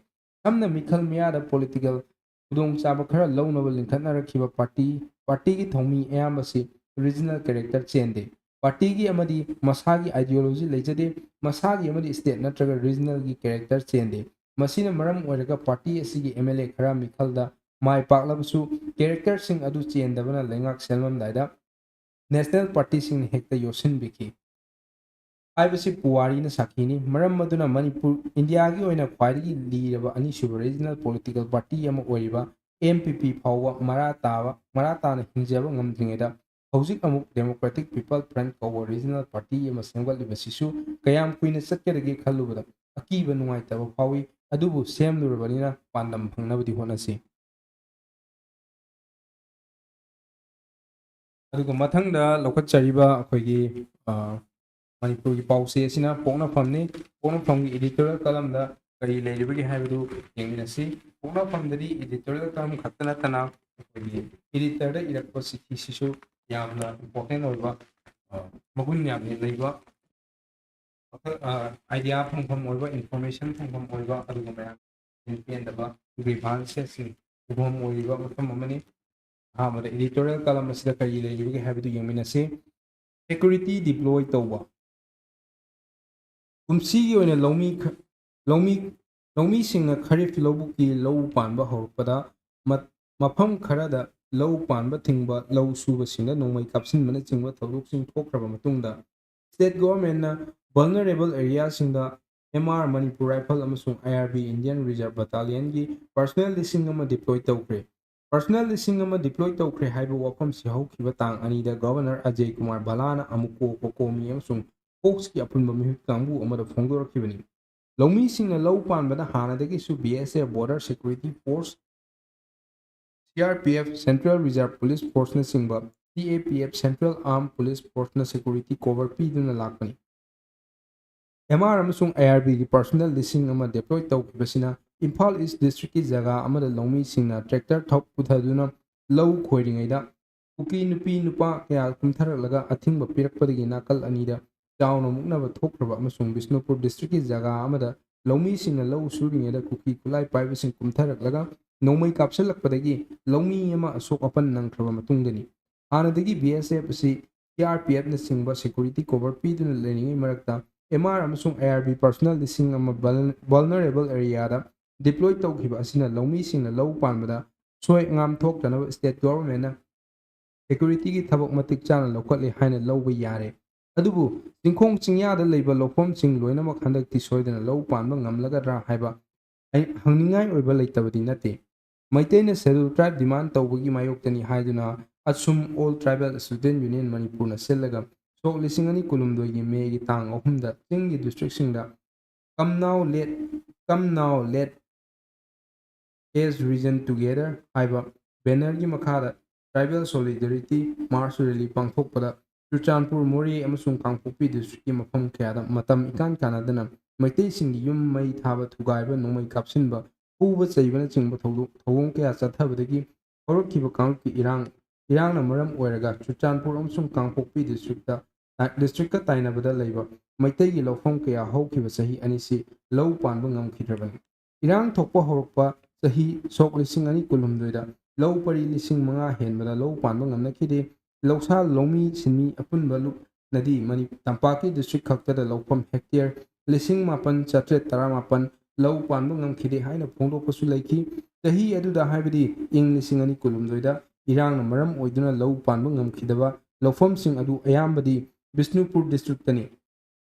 ꯁꯝꯅ ꯃꯤꯈꯜ ꯃꯤꯌꯥꯗ ꯄꯣꯂꯤꯇꯤꯀꯦꯜ ꯈꯨꯗꯣꯡꯆꯥꯕ ꯈꯔ ꯂꯧꯅꯕ ꯂꯤꯡꯈꯠꯅꯔꯛꯈꯤꯕ ꯄꯥꯔꯇꯤ, ꯄꯥꯔꯇꯤꯒꯤ ꯊꯧꯃꯤ ꯑꯌꯥꯝꯕꯁꯤ ꯔꯤꯖꯅꯦꯜ ꯀꯦꯔꯦꯛꯇꯔ ꯆꯦꯟꯗꯦ꯫ ꯄꯥꯔꯇꯤꯒꯤ ꯑꯃꯗꯤ ꯃꯁꯥꯒꯤ ꯑꯥꯏꯗꯤꯌꯣꯂꯣꯖꯤ ꯂꯩꯖꯗꯦ, ꯃꯁꯥꯒꯤ ꯑꯃꯗꯤ ꯁ꯭ꯇꯦꯠ ꯅꯠꯇ꯭ꯔꯒ ꯔꯤꯖꯅꯦꯜꯒꯤ ꯀꯦꯔꯦꯛꯇꯔ ꯆꯦꯟꯗꯦ꯫ ꯃꯁꯤꯅ ꯃꯔꯝ ꯑꯣꯏꯔꯒ ꯄꯥꯔꯇꯤ ꯑꯁꯤꯒꯤ ꯑꯦꯝ ꯑꯦꯜ ꯑꯦ ꯈꯔ ꯃꯤꯈꯜꯗ ꯃꯥꯏ ꯄꯥꯛꯂꯕꯁꯨ ꯀꯦꯔꯦꯛꯇꯔꯁꯤꯡ ꯑꯗꯨ ꯆꯦꯟꯗꯕꯅ ꯂꯩꯉꯥꯛ ꯁꯦꯝꯂꯝꯗꯥꯏꯗ ꯅꯦꯁꯅꯦꯜ ꯄꯥꯔꯇꯤꯁꯤꯡꯅ ꯍꯦꯛꯇ ꯌꯣꯠꯁꯤꯟꯕꯤꯈꯤ ꯍꯥꯏꯕꯁꯤ ꯄꯨꯋꯥꯔꯤꯅ ꯁꯥꯈꯤꯅꯤ꯫ ꯃꯔꯝ ꯑꯗꯨꯅ ꯃꯅꯤꯄꯨꯔ ꯏꯟꯗꯤꯌꯥꯒꯤ ꯑꯣꯏꯅ ꯈ꯭ꯋꯥꯏꯗꯒꯤ ꯂꯤꯔꯕ ꯑꯅꯤꯁꯨꯕ ꯔꯤꯖꯅꯦꯜ ꯄꯣꯂꯤꯇꯤꯀꯦꯜ ꯄꯥꯔꯇꯤ ꯑꯃ ꯑꯣꯏꯔꯤꯕ ꯑꯦꯝ ꯄꯤ ꯄꯤ ꯐꯥꯎꯕ ꯃꯔꯥ ꯇꯥꯕ, ꯃꯔꯥ ꯇꯥꯅ ꯍꯤꯡꯖꯕ ꯉꯝꯗ꯭ꯔꯤꯉꯩꯗ ꯍꯧꯖꯤꯛ ꯑꯃꯨꯛ ꯗꯦꯃꯣꯀ꯭ꯔꯦꯇꯤꯛ ꯄꯤꯄꯜ ꯐ꯭ꯔꯟꯠ ꯀꯧꯕ ꯔꯤꯖꯅꯦꯜ ꯄꯥꯔꯇꯤ ꯑꯃ ꯁꯦꯝꯒꯠꯂꯤꯕꯁꯤꯁꯨ ꯀꯌꯥꯝ ꯀꯨꯏꯅ ꯆꯠꯀꯗꯒꯦ ꯈꯜꯂꯨꯕꯗ ꯑꯀꯤꯕ ꯅꯨꯡꯉꯥꯏꯇꯕ ꯐꯥꯎꯏ꯫ ꯑꯗꯨꯕꯨ ꯁꯦꯝꯂꯨꯔꯕꯅꯤꯅ ꯄꯥꯟꯗꯝ ꯐꯪꯅꯕꯗꯤ ꯍꯣꯠꯅꯁꯤ꯫ ꯑꯗꯨꯒ ꯃꯊꯪꯗ ꯂꯧꯈꯠꯆꯔꯤꯕ ꯑꯩꯈꯣꯏꯒꯤ, ꯑ, ꯃꯅꯤꯄꯨꯔꯒꯤ ꯄꯥꯎꯆꯦ ꯑꯁꯤꯅ ꯄꯣꯛꯅꯐꯝꯅꯤ꯫ ꯄꯣꯛꯅꯐꯝꯒꯤ editorial columnꯗ ꯀꯔꯤ ꯂꯩꯔꯤꯕꯒꯦ ꯍꯥꯏꯕꯗꯨ ꯌꯦꯡꯃꯤꯟꯅꯁꯤ꯫ ꯄꯣꯛꯅꯐꯝꯗꯗꯤ editorial column ꯈꯛꯇ ꯅꯠꯇꯅ ꯑꯩꯈꯣꯏꯒꯤ editorꯗ ꯏꯔꯛꯄ ꯆꯤꯊꯤꯁꯤꯁꯨ ꯌꯥꯝꯅ important ꯑꯣꯏꯕ, ꯑ, ꯃꯒꯨꯟ ꯌꯥꯝꯅ ꯂꯩꯕ, ꯋꯥꯈꯜ, ꯑ, idea ꯐꯪꯐꯝ ꯑꯣꯏꯕ, information ꯐꯪꯐꯝ ꯑꯣꯏꯕ, ꯑꯗꯨꯒ ꯃꯌꯥꯝ ꯄꯦꯟꯗꯕ grievanceꯁꯤꯡ ꯎꯐꯝ ꯑꯣꯏꯔꯤꯕ ꯃꯐꯝ ꯑꯃꯅꯤ꯫ ꯑꯍꯥꯟꯕꯗ editorial column ꯑꯁꯤꯗ ꯀꯔꯤ ꯂꯩꯔꯤꯕꯒꯦ ꯍꯥꯏꯕꯗꯨ ꯌꯦꯡꯃꯤꯟꯅꯁꯤ꯫ Security deploy ꯇꯧꯕ꯫ ꯀꯨꯝꯁꯤꯒꯤ ꯑꯣꯏꯅ ꯂꯧꯃꯤ ꯈ-, ꯂꯧꯃꯤ, ꯂꯧꯃꯤꯁꯤꯡꯅ ꯈꯔꯤꯐ ꯂꯧꯕꯨꯛꯀꯤ ꯂꯧ ꯄꯥꯟꯕ ꯍꯧꯔꯛꯄꯗ ꯃ-, ꯃꯐꯝ ꯈꯔꯗ ꯂꯧ ꯄꯥꯟꯕ ꯊꯤꯡꯕ, ꯂꯧ ꯁꯨꯕꯁꯤꯡꯗ ꯅꯣꯡꯃꯩ ꯀꯥꯞꯁꯤꯟꯕꯅꯆꯤꯡꯕ ꯊꯧꯗꯣꯛꯁꯤꯡ ꯊꯣꯛꯈ꯭ꯔꯕ ꯃꯇꯨꯡꯗ, state governmentꯅ vulnerable areaꯁꯤꯡꯗ M R Manipur Rifle ꯑꯃꯁꯨꯡ I R B Indian Reserve Battalionꯒꯤ personnel ꯂꯤꯁꯤꯡ ꯑꯃ deploy ꯇꯧꯈ꯭ꯔꯦ꯫ Personnel ꯂꯤꯁꯤꯡ ꯑꯃ deploy ꯇꯧꯈ꯭ꯔꯦ ꯍꯥꯏꯕ ꯋꯥꯐꯝꯁꯤ ꯍꯧꯈꯤꯕ ꯇꯥꯡ ꯑꯅꯤꯗ Governor Ajay Kumar Bhallana ꯑꯃꯨꯀꯣ ꯀꯣꯀꯣꯃꯤ ꯑꯃꯁꯨꯡ Foxꯀꯤ ꯑꯄꯨꯟꯕ ꯃꯤꯍꯨꯠ ꯀꯥꯡꯕꯨ ꯑꯃꯗ ꯐꯣꯡꯗꯣꯔꯛꯈꯤꯕꯅꯤ꯫ ꯂꯧꯃꯤꯁꯤꯡꯅ ꯂꯧ ꯄꯥꯟꯕꯗ ꯍꯥꯟꯅꯗꯒꯤꯁꯨ B S F, Border Security Force, C R P F, Central Reserve Police Forceꯅꯆꯤꯡꯕ C A P F, Central Armed Police Forceꯅ security cover ꯄꯤꯗꯨꯅ ꯂꯥꯛꯄꯅꯤ꯫ M R ꯑꯃꯁꯨꯡ I R Bꯒꯤ personnel ꯂꯤꯁꯤꯡ ꯑꯃ deploy ꯇꯧꯈꯤꯕꯁꯤꯅ ꯏꯝꯐꯥꯜ East Districtꯀꯤ ꯖꯒꯥ ꯑꯃꯗ ꯂꯧꯃꯤꯁꯤꯡꯅ tractor ꯊꯧ-, ꯄꯨꯊꯗꯨꯅ ꯂꯧ ꯈꯣꯏꯔꯤꯉꯩꯗ ꯀꯨꯀꯤ ꯅꯨꯄꯤ ꯅꯨꯄꯥ ꯀꯌꯥ ꯀꯨꯝꯊꯔꯛꯂꯒ ꯑꯊꯤꯡꯕ ꯄꯤꯔꯛꯄꯗꯒꯤ ꯅꯥꯀꯜ ꯑꯅꯤꯗ ꯆꯥꯎꯅ ꯃꯨꯛꯅꯕ ꯊꯣꯛꯈ꯭ꯔꯕ ꯑꯃꯁꯨꯡ ꯕꯤꯁꯅꯨꯄꯨꯔ Districtꯀꯤ ꯖꯒꯥ ꯑꯃꯗ ꯂꯧꯃꯤꯁꯤꯡꯅ ꯂꯧ ꯁꯨꯔꯤꯉꯩꯗ ꯀꯨꯀꯤ ꯈꯨꯠꯂꯥꯏ ꯄꯥꯏꯕꯁꯤꯡ ꯀꯨꯝꯊꯔꯛꯂꯒ ꯅꯣꯡꯃꯩ ꯀꯥꯞꯁꯤꯜꯂꯛꯄꯗꯒꯤ ꯂꯧꯃꯤ ꯑꯃ ꯑꯁꯣꯛ ꯑꯄꯟ ꯅꯪꯈ꯭ꯔꯕ ꯃꯇꯨꯡꯗꯅꯤ꯫ ꯍꯥꯟꯅꯗꯒꯤ B S F ꯑꯁꯤ C R P Fꯅꯆꯤꯡꯕ security cover ꯄꯤꯗꯨꯅ ꯂꯩꯔꯤꯉꯩ ꯃꯔꯛꯇ M R ꯑꯃꯁꯨꯡ I R B personnel ꯂꯤꯁꯤꯡ ꯑꯃ vul-, vulnerable areaꯗ deploy ꯇꯧꯈꯤꯕ ꯑꯁꯤꯅ ꯂꯧꯃꯤꯁꯤꯡꯅ ꯂꯧ ꯄꯥꯟꯕꯗ ꯁꯣꯏ ꯉꯥꯝ ꯊꯣꯛꯇꯅꯕ state governmentꯅ securityꯒꯤ ꯊꯕꯛ ꯃꯇꯤꯛ ꯆꯥꯅ ꯂꯧꯈꯠꯂꯦ ꯍꯥꯏꯅ ꯂꯧꯕ ꯌꯥꯔꯦ꯫ ꯑꯗꯨꯕꯨ ꯆꯤꯡꯈꯣꯡ ꯆꯤꯡꯌꯥꯗ ꯂꯩꯕ ꯂꯧꯐꯝꯁꯤꯡ ꯂꯣꯏꯅꯃꯛ ꯍꯟꯗꯛꯇꯤ ꯁꯣꯏꯗꯅ ꯂꯧ ꯄꯥꯟꯕ ꯉꯝꯂꯒꯗ꯭ꯔꯥ ꯍꯥꯏꯕ ꯑꯩ ꯍꯪꯅꯤꯡꯉꯥꯏ ꯑꯣꯏꯕ ꯂꯩꯇꯕꯗꯤ ꯅꯠꯇꯦ꯫ ꯃꯩꯇꯩꯅ Scheduled Tribe demand ꯇꯧꯕꯒꯤ ꯃꯥꯌꯣꯛꯇꯅꯤ ꯍꯥꯏꯗꯨꯅ ASSUM, All Tribal Student Union ꯃꯅꯤꯄꯨꯔꯅ ꯁꯤꯜꯂꯒ ꯁꯣꯛ ꯂꯤꯁꯤꯡ ꯑꯅꯤ ꯀꯨꯟꯍꯨꯝꯗꯣꯏꯒꯤ ꯃꯦꯒꯤ ꯇꯥꯡ ꯑꯍꯨꯝꯗ ꯆꯤꯡꯒꯤ districtꯁꯤꯡꯗ Come now, let, come now, let us reason together ꯍꯥꯏꯕ bannerꯒꯤ ꯃꯈꯥꯗ Tribal Solidarity March Rally ꯄꯥꯡꯊꯣꯛꯄꯗ Churachandpur, ꯃꯣꯔꯦ ꯑꯃꯁꯨꯡ ꯀꯥꯡꯄꯣꯛꯄꯤ districtꯀꯤ ꯃꯐꯝ ꯀꯌꯥꯗ ꯃꯇꯝ ꯏꯀꯥꯟ ꯀꯥꯟꯅꯗꯅ ꯃꯩꯇꯩꯁꯤꯡꯒꯤ ꯌꯨꯝ ꯃꯩ ꯊꯥꯕ, ꯊꯨꯒꯥꯏꯕ, ꯅꯣꯡꯃꯩ ꯀꯥꯞꯁꯤꯟꯕ, ꯐꯨꯕ ꯆꯩꯕꯅꯆꯤꯡꯕ ꯊꯧꯗꯣꯛ ꯊꯧꯑꯣꯡ ꯀꯌꯥ ꯆꯠꯊꯕꯗꯒꯤ ꯍꯧꯔꯛꯈꯤꯕ ꯀꯥꯡꯂꯨꯞꯀꯤ ꯏꯔꯥꯡ ꯏꯔꯥꯡꯅ ꯃꯔꯝ ꯑꯣꯏꯔꯒ ꯆꯨꯔꯆꯥꯟꯄꯨꯔ ꯑꯃꯁꯨꯡ ꯀꯥꯡꯄꯣꯛꯄꯤ districtꯇ districtꯀ ꯇꯥꯏꯅꯕꯗ ꯂꯩꯕ ꯃꯩꯇꯩꯒꯤ ꯂꯧꯐꯝ ꯀꯌꯥ ꯍꯧꯈꯤꯕ ꯆꯍꯤ ꯑꯅꯤꯁꯤ ꯂꯧ ꯄꯥꯟꯕ ꯉꯝꯈꯤꯗ꯭ꯔꯕꯅꯤ꯫ ꯏꯔꯥꯡ ꯊꯣꯛꯄ ꯍꯧꯔꯛꯄ ꯆꯍꯤ ꯁꯣꯛ ꯂꯤꯁꯤꯡ ꯑꯅꯤ ꯀꯨꯟꯍꯨꯝꯗꯣꯏꯗ ꯂꯧ ꯄꯔꯤ ꯂꯤꯁꯤꯡ ꯃꯉꯥ ꯍꯦꯟꯕꯗ ꯂꯧ ꯄꯥꯟꯕ ꯉꯝꯅꯈꯤꯗꯦ꯫ ꯂꯧꯁꯥ ꯂꯧꯃꯤ ꯁꯤꯟꯃꯤ ꯑꯄꯨꯟꯕ ꯂꯨꯞꯅꯗꯤ ꯃꯅꯤ-, ꯇꯝꯄꯥꯛꯀꯤ district ꯈꯛꯇꯗ ꯂꯧꯐꯝ hectare ꯂꯤꯁꯤꯡ ꯃꯥꯄꯟ ꯆꯥꯇ꯭ꯔꯦꯠ ꯇꯔꯥꯃꯥꯄꯟ ꯂꯧ ꯄꯥꯟꯕ ꯉꯝꯈꯤꯗꯦ ꯍꯥꯏꯅ ꯐꯣꯡꯗꯣꯛꯄꯁꯨ ꯂꯩꯈꯤ꯫ ꯆꯍꯤ ꯑꯗꯨꯗ, ꯍꯥꯏꯕꯗꯤ ꯏꯪ ꯂꯤꯁꯤꯡ ꯑꯅꯤ ꯀꯨꯟꯍꯨꯝꯗꯣꯏꯗ ꯏꯔꯥꯡꯅ ꯃꯔꯝ ꯑꯣꯏꯗꯨꯅ ꯂꯧ ꯄꯥꯟꯕ ꯉꯝꯈꯤꯗꯕ ꯂꯧꯐꯝꯁꯤꯡ ꯑꯗꯨ ꯑꯌꯥꯝꯕꯗꯤ ꯕꯤꯁꯅꯨꯄꯨꯔ districtꯇꯅꯤ꯫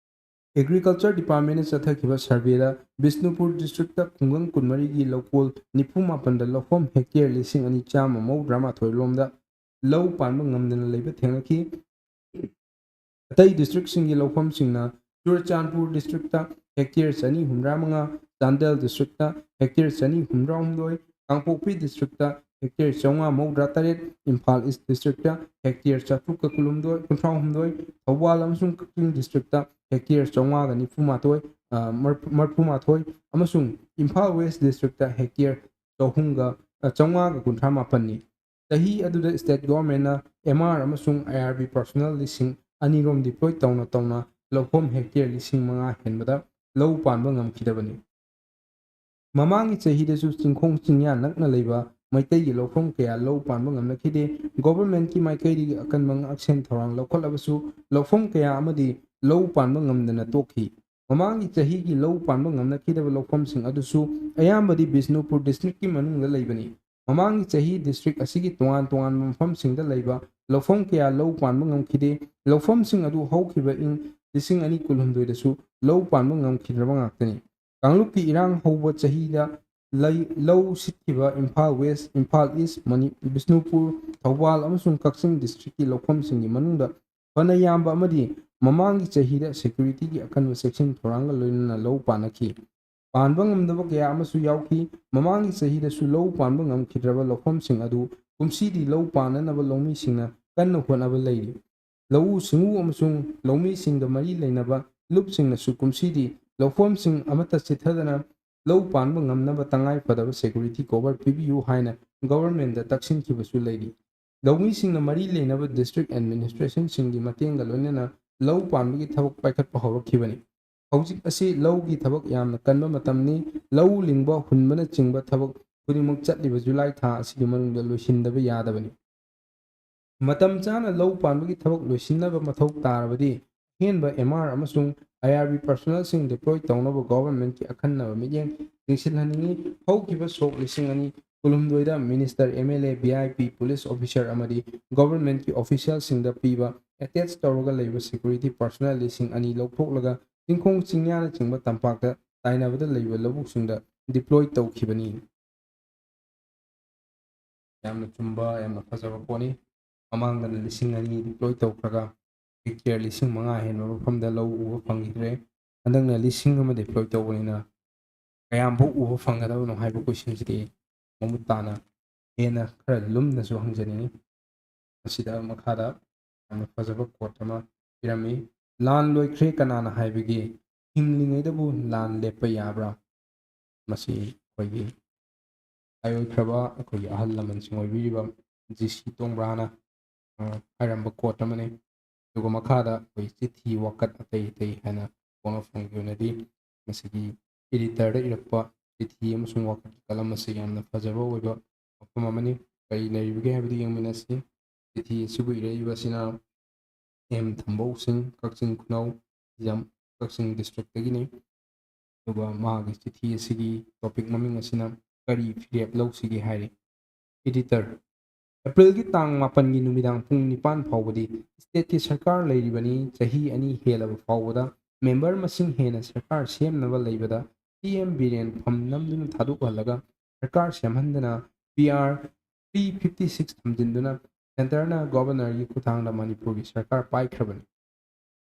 Agriculture Departmentꯅ ꯆꯠꯊꯈꯤꯕ surveyꯗ ꯕꯤꯁꯅꯨꯄꯨꯔ districtꯇ ꯈꯨꯡꯒꯪ ꯀꯨꯟꯃꯔꯤꯒꯤ ꯂꯧꯀꯣꯜ ꯅꯤꯐꯨ ꯃꯥꯄꯟꯗ ꯂꯧꯐꯝ hectare ꯂꯤꯁꯤꯡ ꯑꯅꯤ ꯆꯥꯝꯃ ꯃꯧꯗ꯭ꯔꯥ ꯃꯥꯊꯣꯏ ꯂꯣꯝꯗ ꯂꯧ ꯄꯥꯟꯕ ꯉꯝꯗꯅ ꯂꯩꯕ ꯊꯦꯡꯅꯈꯤ꯫ ꯑꯇꯩ districtꯁꯤꯡꯒꯤ ꯂꯧꯐꯝꯁꯤꯡꯅ ꯆꯨꯔꯆꯥꯟꯄꯨꯔ districtꯇ hectare ꯆꯅꯤ ꯍꯨꯝꯗ꯭ꯔꯥ ꯃꯉꯥ, ꯆꯥꯟꯗꯦꯜ districtꯇ hectare ꯆꯅꯤ ꯍꯨꯝꯗ꯭ꯔꯥ ꯍꯨꯝꯗꯣꯏ, ꯀꯥꯡꯄꯣꯛꯄꯤ districtꯇ hectare ꯆꯥꯝꯃꯉꯥ ꯃꯧꯗ꯭ꯔꯥ ꯇꯔꯦꯠ, ꯏꯝꯐꯥꯜ East districtꯇ hectare ꯆꯥꯇ꯭ꯔꯨꯛꯀ ꯀꯨꯟꯍꯨꯝꯗꯣꯏ, ꯀꯨꯟꯊ꯭ꯔꯥ ꯍꯨꯝꯗꯣꯏ, ꯊꯧꯕꯥꯜ ꯑꯃꯁꯨꯡ ꯀꯛꯆꯤꯡ districtꯇ hectare ꯆꯥꯝꯃꯉꯥꯒ ꯅꯤꯐꯨ ꯃꯥꯊꯣꯏ, ꯑ, ꯃꯔꯐꯨ ꯃꯥꯊꯣꯏ ꯑꯃꯁꯨꯡ ꯏꯝꯐꯥꯜ West districtꯇ hectare ꯆꯍꯨꯝꯒ, ꯑ, ꯆꯥꯝꯃꯉꯥꯒ ꯀꯨꯟꯊ꯭ꯔꯥ ꯃꯥꯄꯟꯅꯤ꯫ ꯆꯍꯤ ꯑꯗꯨꯗ state governmentꯅ M R ꯑꯃꯁꯨꯡ I R B personnel ꯂꯤꯁꯤꯡ ꯑꯅꯤꯔꯣꯝ deploy ꯇꯧꯅ ꯇꯧꯅ ꯂꯧꯐꯝ hectare ꯂꯤꯁꯤꯡ ꯃꯉꯥ ꯍꯦꯟꯕꯗ ꯂꯧ ꯄꯥꯟꯕ ꯉꯝꯈꯤꯗꯕꯅꯤ꯫ ꯃꯃꯥꯡꯒꯤ ꯆꯍꯤꯗꯁꯨ ꯆꯤꯡꯈꯣꯡ ꯆꯤꯡꯌꯥ ꯅꯛꯅ ꯂꯩꯕ ꯃꯩꯇꯩꯒꯤ ꯂꯧꯐꯝ ꯀꯌꯥ ꯂꯧ ꯄꯥꯟꯕ ꯉꯝꯅꯈꯤꯗꯦ꯫ Governmentꯀꯤ ꯃꯥꯏꯀꯩꯗꯒꯤ ꯑꯀꯟꯕ ꯉꯥꯛꯁꯦꯟ ꯊꯧꯔꯥꯡ ꯂꯧꯈꯠꯂꯕꯁꯨ ꯂꯧꯐꯝ ꯀꯌꯥ ꯑꯃꯗꯤ ꯂꯧ ꯄꯥꯟꯕ ꯉꯝꯗꯅ ꯇꯣꯛꯈꯤ꯫ ꯃꯃꯥꯡꯒꯤ ꯆꯍꯤꯒꯤ ꯂꯧ ꯄꯥꯟꯕ ꯉꯝꯅꯈꯤꯗꯕ ꯂꯧꯐꯝꯁꯤꯡ ꯑꯗꯨꯁꯨ ꯑꯌꯥꯝꯕꯗꯤ ꯕꯤꯁꯅꯨꯄꯨꯔ districtꯀꯤ ꯃꯅꯨꯡꯗ ꯂꯩꯕꯅꯤ꯫ ꯃꯃꯥꯡꯒꯤ ꯆꯍꯤ district ꯑꯁꯤꯒꯤ ꯇꯣꯉꯥꯟ ꯇꯣꯉꯥꯟꯕ ꯃꯐꯝꯁꯤꯡꯗ ꯂꯩꯕ ꯂꯧꯐꯝ ꯀꯌꯥ ꯂꯧ ꯄꯥꯟꯕ ꯉꯝꯈꯤꯗꯦ꯫ ꯂꯧꯐꯝꯁꯤꯡ ꯑꯗꯨ ꯍꯧꯈꯤꯕ ꯏꯪ ꯂꯤꯁꯤꯡ ꯑꯅꯤ ꯀꯨꯟꯍꯨꯝꯗꯣꯏꯗꯁꯨ ꯂꯧ ꯄꯥꯟꯕ ꯉꯝꯈꯤꯗ꯭ꯔꯕ ꯉꯥꯛꯇꯅꯤ꯫ ꯀꯥꯡꯂꯨꯞꯀꯤ ꯏꯔꯥꯡ ꯍꯧꯕ ꯆꯍꯤꯗ ꯂꯩ-, ꯂꯧ ꯁꯤꯠꯈꯤꯕ ꯏꯝꯐꯥꯜ West, ꯏꯝꯐꯥꯜ East, ꯃꯅꯤ-, ꯕꯤꯁꯅꯨꯄꯨꯔ, ꯊꯧꯕꯥꯜ ꯑꯃꯁꯨꯡ ꯀꯛꯆꯤꯡ districtꯀꯤ ꯂꯧꯐꯝꯁꯤꯡꯒꯤ ꯃꯅꯨꯡꯗ ꯐꯅ ꯌꯥꯝꯕ ꯑꯃꯗꯤ ꯃꯃꯥꯡꯒꯤ ꯆꯍꯤꯗ securityꯒꯤ ꯑꯀꯟꯕ ꯆꯦꯛꯁꯤꯟ ꯊꯧꯔꯥꯡꯒ ꯂꯣꯏꯅꯅ ꯂꯧ ꯄꯥꯟꯅꯈꯤ꯫ ꯄꯥꯟꯕ ꯉꯝꯗꯕ ꯀꯌꯥ ꯑꯃꯁꯨ ꯌꯥꯎꯈꯤ꯫ ꯃꯃꯥꯡꯒꯤ ꯆꯍꯤꯗꯁꯨ ꯂꯧ ꯄꯥꯟꯕ ꯉꯝꯈꯤꯗ꯭ꯔꯕ ꯂꯧꯐꯝꯁꯤꯡ ꯑꯗꯨ ꯀꯨꯝꯁꯤꯗꯤ ꯂꯧ ꯄꯥꯟꯅꯅꯕ ꯂꯧꯃꯤꯁꯤꯡꯅ ꯀꯟꯅ ꯍꯣꯠꯅꯕ ꯂꯩꯔꯤ꯫ ꯂꯧꯎ ꯁꯤꯡꯎ ꯑꯃꯁꯨꯡ ꯂꯧꯃꯤꯁꯤꯡꯗ ꯃꯔꯤ ꯂꯩꯅꯕ ꯂꯨꯞꯁꯤꯡꯅꯁꯨ ꯀꯨꯝꯁꯤꯗꯤ ꯂꯧꯐꯝꯁꯤꯡ ꯑꯃꯠꯇ ꯆꯤꯠꯊꯗꯅ ꯂꯧ ꯄꯥꯟꯕ ꯉꯝꯅꯕ ꯇꯉꯥꯏ ꯐꯗꯕ security cover ꯄꯤꯕꯤꯌꯨ ꯍꯥꯏꯅ governmentꯇ ꯇꯛꯁꯤꯟꯈꯤꯕꯁꯨ ꯂꯩꯔꯤ꯫ ꯂꯧꯃꯤꯁꯤꯡꯅ ꯃꯔꯤ ꯂꯩꯅꯕ district administrationꯁꯤꯡꯒꯤ ꯃꯇꯦꯡꯒ ꯂꯣꯏꯅꯅ ꯂꯧ ꯄꯥꯟꯕꯒꯤ ꯊꯕꯛ ꯄꯥꯏꯈꯠꯄ ꯍꯧꯔꯛꯈꯤꯕꯅꯤ꯫ ꯍꯧꯖꯤꯛ ꯑꯁꯤ ꯂꯧꯒꯤ ꯊꯕꯛ ꯌꯥꯝꯅ ꯀꯟꯕ ꯃꯇꯝꯅꯤ꯫ ꯂꯧ ꯂꯤꯡꯕ, ꯍꯨꯟꯕꯅꯆꯤꯡꯕ ꯊꯕꯛ ꯈꯨꯗꯤꯡꯃꯛ ꯆꯠꯂꯤꯕ ꯖꯨꯂꯥꯏ ꯊꯥ ꯑꯁꯤꯒꯤ ꯃꯅꯨꯡꯗ ꯂꯣꯏꯁꯤꯟꯗꯕ ꯌꯥꯗꯕꯅꯤ꯫ ꯃꯇꯝ ꯆꯥꯅ ꯂꯧ ꯄꯥꯟꯕꯒꯤ ꯊꯕꯛ ꯂꯣꯏꯁꯤꯟꯅꯕ ꯃꯊꯧ ꯇꯥꯔꯕꯗꯤ, ꯑꯍꯦꯟꯕ M R ꯑꯃꯁꯨꯡ I R B personnelꯁꯤꯡ deploy ꯇꯧꯅꯕ governmentꯀꯤ ꯑꯈꯟꯅꯕ ꯃꯤꯠꯌꯦꯡ ꯆꯤꯡꯁꯤꯜꯍꯟꯅꯤꯡꯏ꯫ ꯍꯧꯈꯤꯕ ꯁꯣꯛ ꯂꯤꯁꯤꯡ ꯑꯅꯤ ꯀꯨꯟꯍꯨꯝꯗꯣꯏꯗ minister, M L A, V I P, police officer ꯑꯃꯗꯤ governmentꯀꯤ officialꯁꯤꯡꯗ ꯄꯤꯕ attach ꯇꯧꯔꯒ ꯂꯩꯕ security personnel ꯂꯤꯁꯤꯡ ꯑꯅꯤ ꯂꯧꯊꯣꯛꯂꯒ ꯆꯤꯡꯈꯣꯡ ꯆꯤꯡꯌꯥꯅꯆꯤꯡꯕ ꯇꯝꯄꯥꯛꯇ ꯇꯥꯏꯅꯕꯗ ꯂꯩꯕ ꯂꯧꯕꯨꯛꯁꯤꯡꯗ deploy ꯇꯧꯈꯤꯕꯅꯤ꯫ ꯌꯥꯝꯅ ꯆꯨꯝꯕ, ꯌꯥꯝꯅ ꯐꯖꯕ ꯄꯣꯠꯅꯤ꯫ ꯃꯃꯥꯡꯗꯅ ꯂꯤꯁꯤꯡ ꯑꯅꯤ deploy ꯇꯧꯈ꯭ꯔꯒ hectare ꯂꯤꯁꯤꯡ ꯃꯉꯥ ꯍꯦꯟꯕ ꯃꯐꯝꯗ ꯂꯧ ꯎꯕ ꯐꯪꯈꯤꯗ꯭ꯔꯦ꯫ ꯍꯟꯗꯛꯅ ꯂꯤꯁꯤꯡ ꯑꯃ deploy ꯇꯧꯕꯅꯤꯅ ꯀꯌꯥꯝꯐꯥꯎ ꯎꯕ ꯐꯪꯒꯗꯕꯅꯣ ꯍꯥꯏꯕ questionꯁꯤꯗꯤ ꯃꯃꯨꯠ ꯇꯥꯅ ꯍꯦꯟꯅ ꯈꯔ ꯂꯨꯝꯅꯁꯨ ꯍꯪꯖꯅꯤꯡꯏ꯫ ꯃꯁꯤꯗ ꯃꯈꯥꯗ ꯌꯥꯝꯅ ꯐꯖꯕ quote ꯑꯃ ꯄꯤꯔꯝꯃꯤ꯫ "ꯂꯥꯟ ꯂꯣꯏꯈ꯭ꯔꯦ ꯀꯅꯥꯅ ꯍꯥꯏꯕꯒꯦ? ꯍꯤꯡꯂꯤꯉꯩꯗꯕꯨ ꯂꯥꯟ ꯂꯦꯞꯄ ꯌꯥꯕ꯭ꯔꯥ?" ꯃꯁꯤ ꯑꯩꯈꯣꯏꯒꯤ ꯍꯥꯏꯑꯣꯏꯈ꯭ꯔꯕ ꯑꯩꯈꯣꯏꯒꯤ ꯑꯍꯜ ꯂꯃꯟꯁꯤꯡ ꯑꯣꯏꯕꯤꯔꯤꯕ G C ꯇꯣꯡꯕ꯭ꯔꯥꯅ, ꯑ, ꯍꯥꯏꯔꯝꯕ quote ꯑꯃꯅꯤ꯫ ꯑꯗꯨꯒ ꯃꯈꯥꯗ ꯑꯩꯈꯣꯏ ꯆꯤꯊꯤ ꯋꯥꯀꯠ ꯑꯇꯩ ꯑꯇꯩ ꯍꯥꯏꯅ ꯄꯣꯛꯅꯐꯝꯒꯤ ꯑꯣꯏꯅꯗꯤ ꯃꯁꯤꯒꯤ editorꯗ ꯏꯔꯛꯄ ꯆꯤꯊꯤ ꯑꯃꯁꯨꯡ ꯋꯥꯀꯠꯀꯤ ꯀꯂꯝ ꯑꯁꯤ ꯌꯥꯝꯅ ꯐꯖꯕ ꯑꯣꯏꯕ ꯃꯐꯝ ꯑꯃꯅꯤ꯫ ꯀꯔꯤ ꯂꯩꯔꯤꯕꯒꯦ ꯍꯥꯏꯕꯗꯨ ꯌꯦꯡꯃꯤꯟꯅꯁꯤ꯫ ꯆꯤꯊꯤ ꯑꯁꯤꯕꯨ ꯏꯔꯛꯏꯕ ꯑꯁꯤꯅ M ꯊꯝꯕꯧ ꯁꯤꯡ, ꯀꯛꯆꯤꯡ ꯈꯨꯅꯧ, ꯍꯤꯖꯝ, ꯀꯛꯆꯤꯡ districtꯇꯒꯤꯅꯤ꯫ ꯑꯗꯨꯒ ꯃꯥꯒꯤ ꯆꯤꯊꯤ ꯑꯁꯤꯒꯤ topic ꯃꯃꯤꯡ ꯑꯁꯤꯅ "ꯀꯔꯤ ꯐꯤꯔꯦꯞ ꯂꯧꯁꯤꯒꯦ?" ꯍꯥꯏꯔꯤ꯫ Editor, Aprilꯒꯤ ꯇꯥꯡ ꯃꯥꯄꯟꯒꯤ ꯅꯨꯃꯤꯗꯥꯡ ꯄꯨꯡ ꯅꯤꯄꯥꯟ ꯐꯥꯎꯕꯗꯤ stateꯀꯤ ꯁꯔꯀꯥꯔ ꯂꯩꯔꯤꯕꯅꯤ꯫ ꯆꯍꯤ ꯑꯅꯤ ꯍꯦꯜꯂꯕ ꯐꯥꯎꯕꯗ member ꯃꯁꯤꯡ ꯍꯦꯟꯅ ꯁꯔꯀꯥꯔ ꯁꯦꯝꯅꯕ ꯂꯩꯕꯗ C M ꯕꯤꯔꯦꯟ ꯐꯝ ꯅꯝꯗꯨꯅ ꯊꯥꯗꯣꯛꯍꯜꯂꯒ ꯁꯔꯀꯥꯔ ꯁꯦꯝꯍꯟꯗꯅ P R three fifty six ꯊꯝꯖꯤꯟꯗꯨꯅ centreꯅ governorꯒꯤ ꯈꯨꯠꯊꯥꯡꯗ ꯃꯅꯤꯄꯨꯔꯒꯤ ꯁꯔꯀꯥꯔ ꯄꯥꯏꯈ꯭ꯔꯕꯅꯤ꯫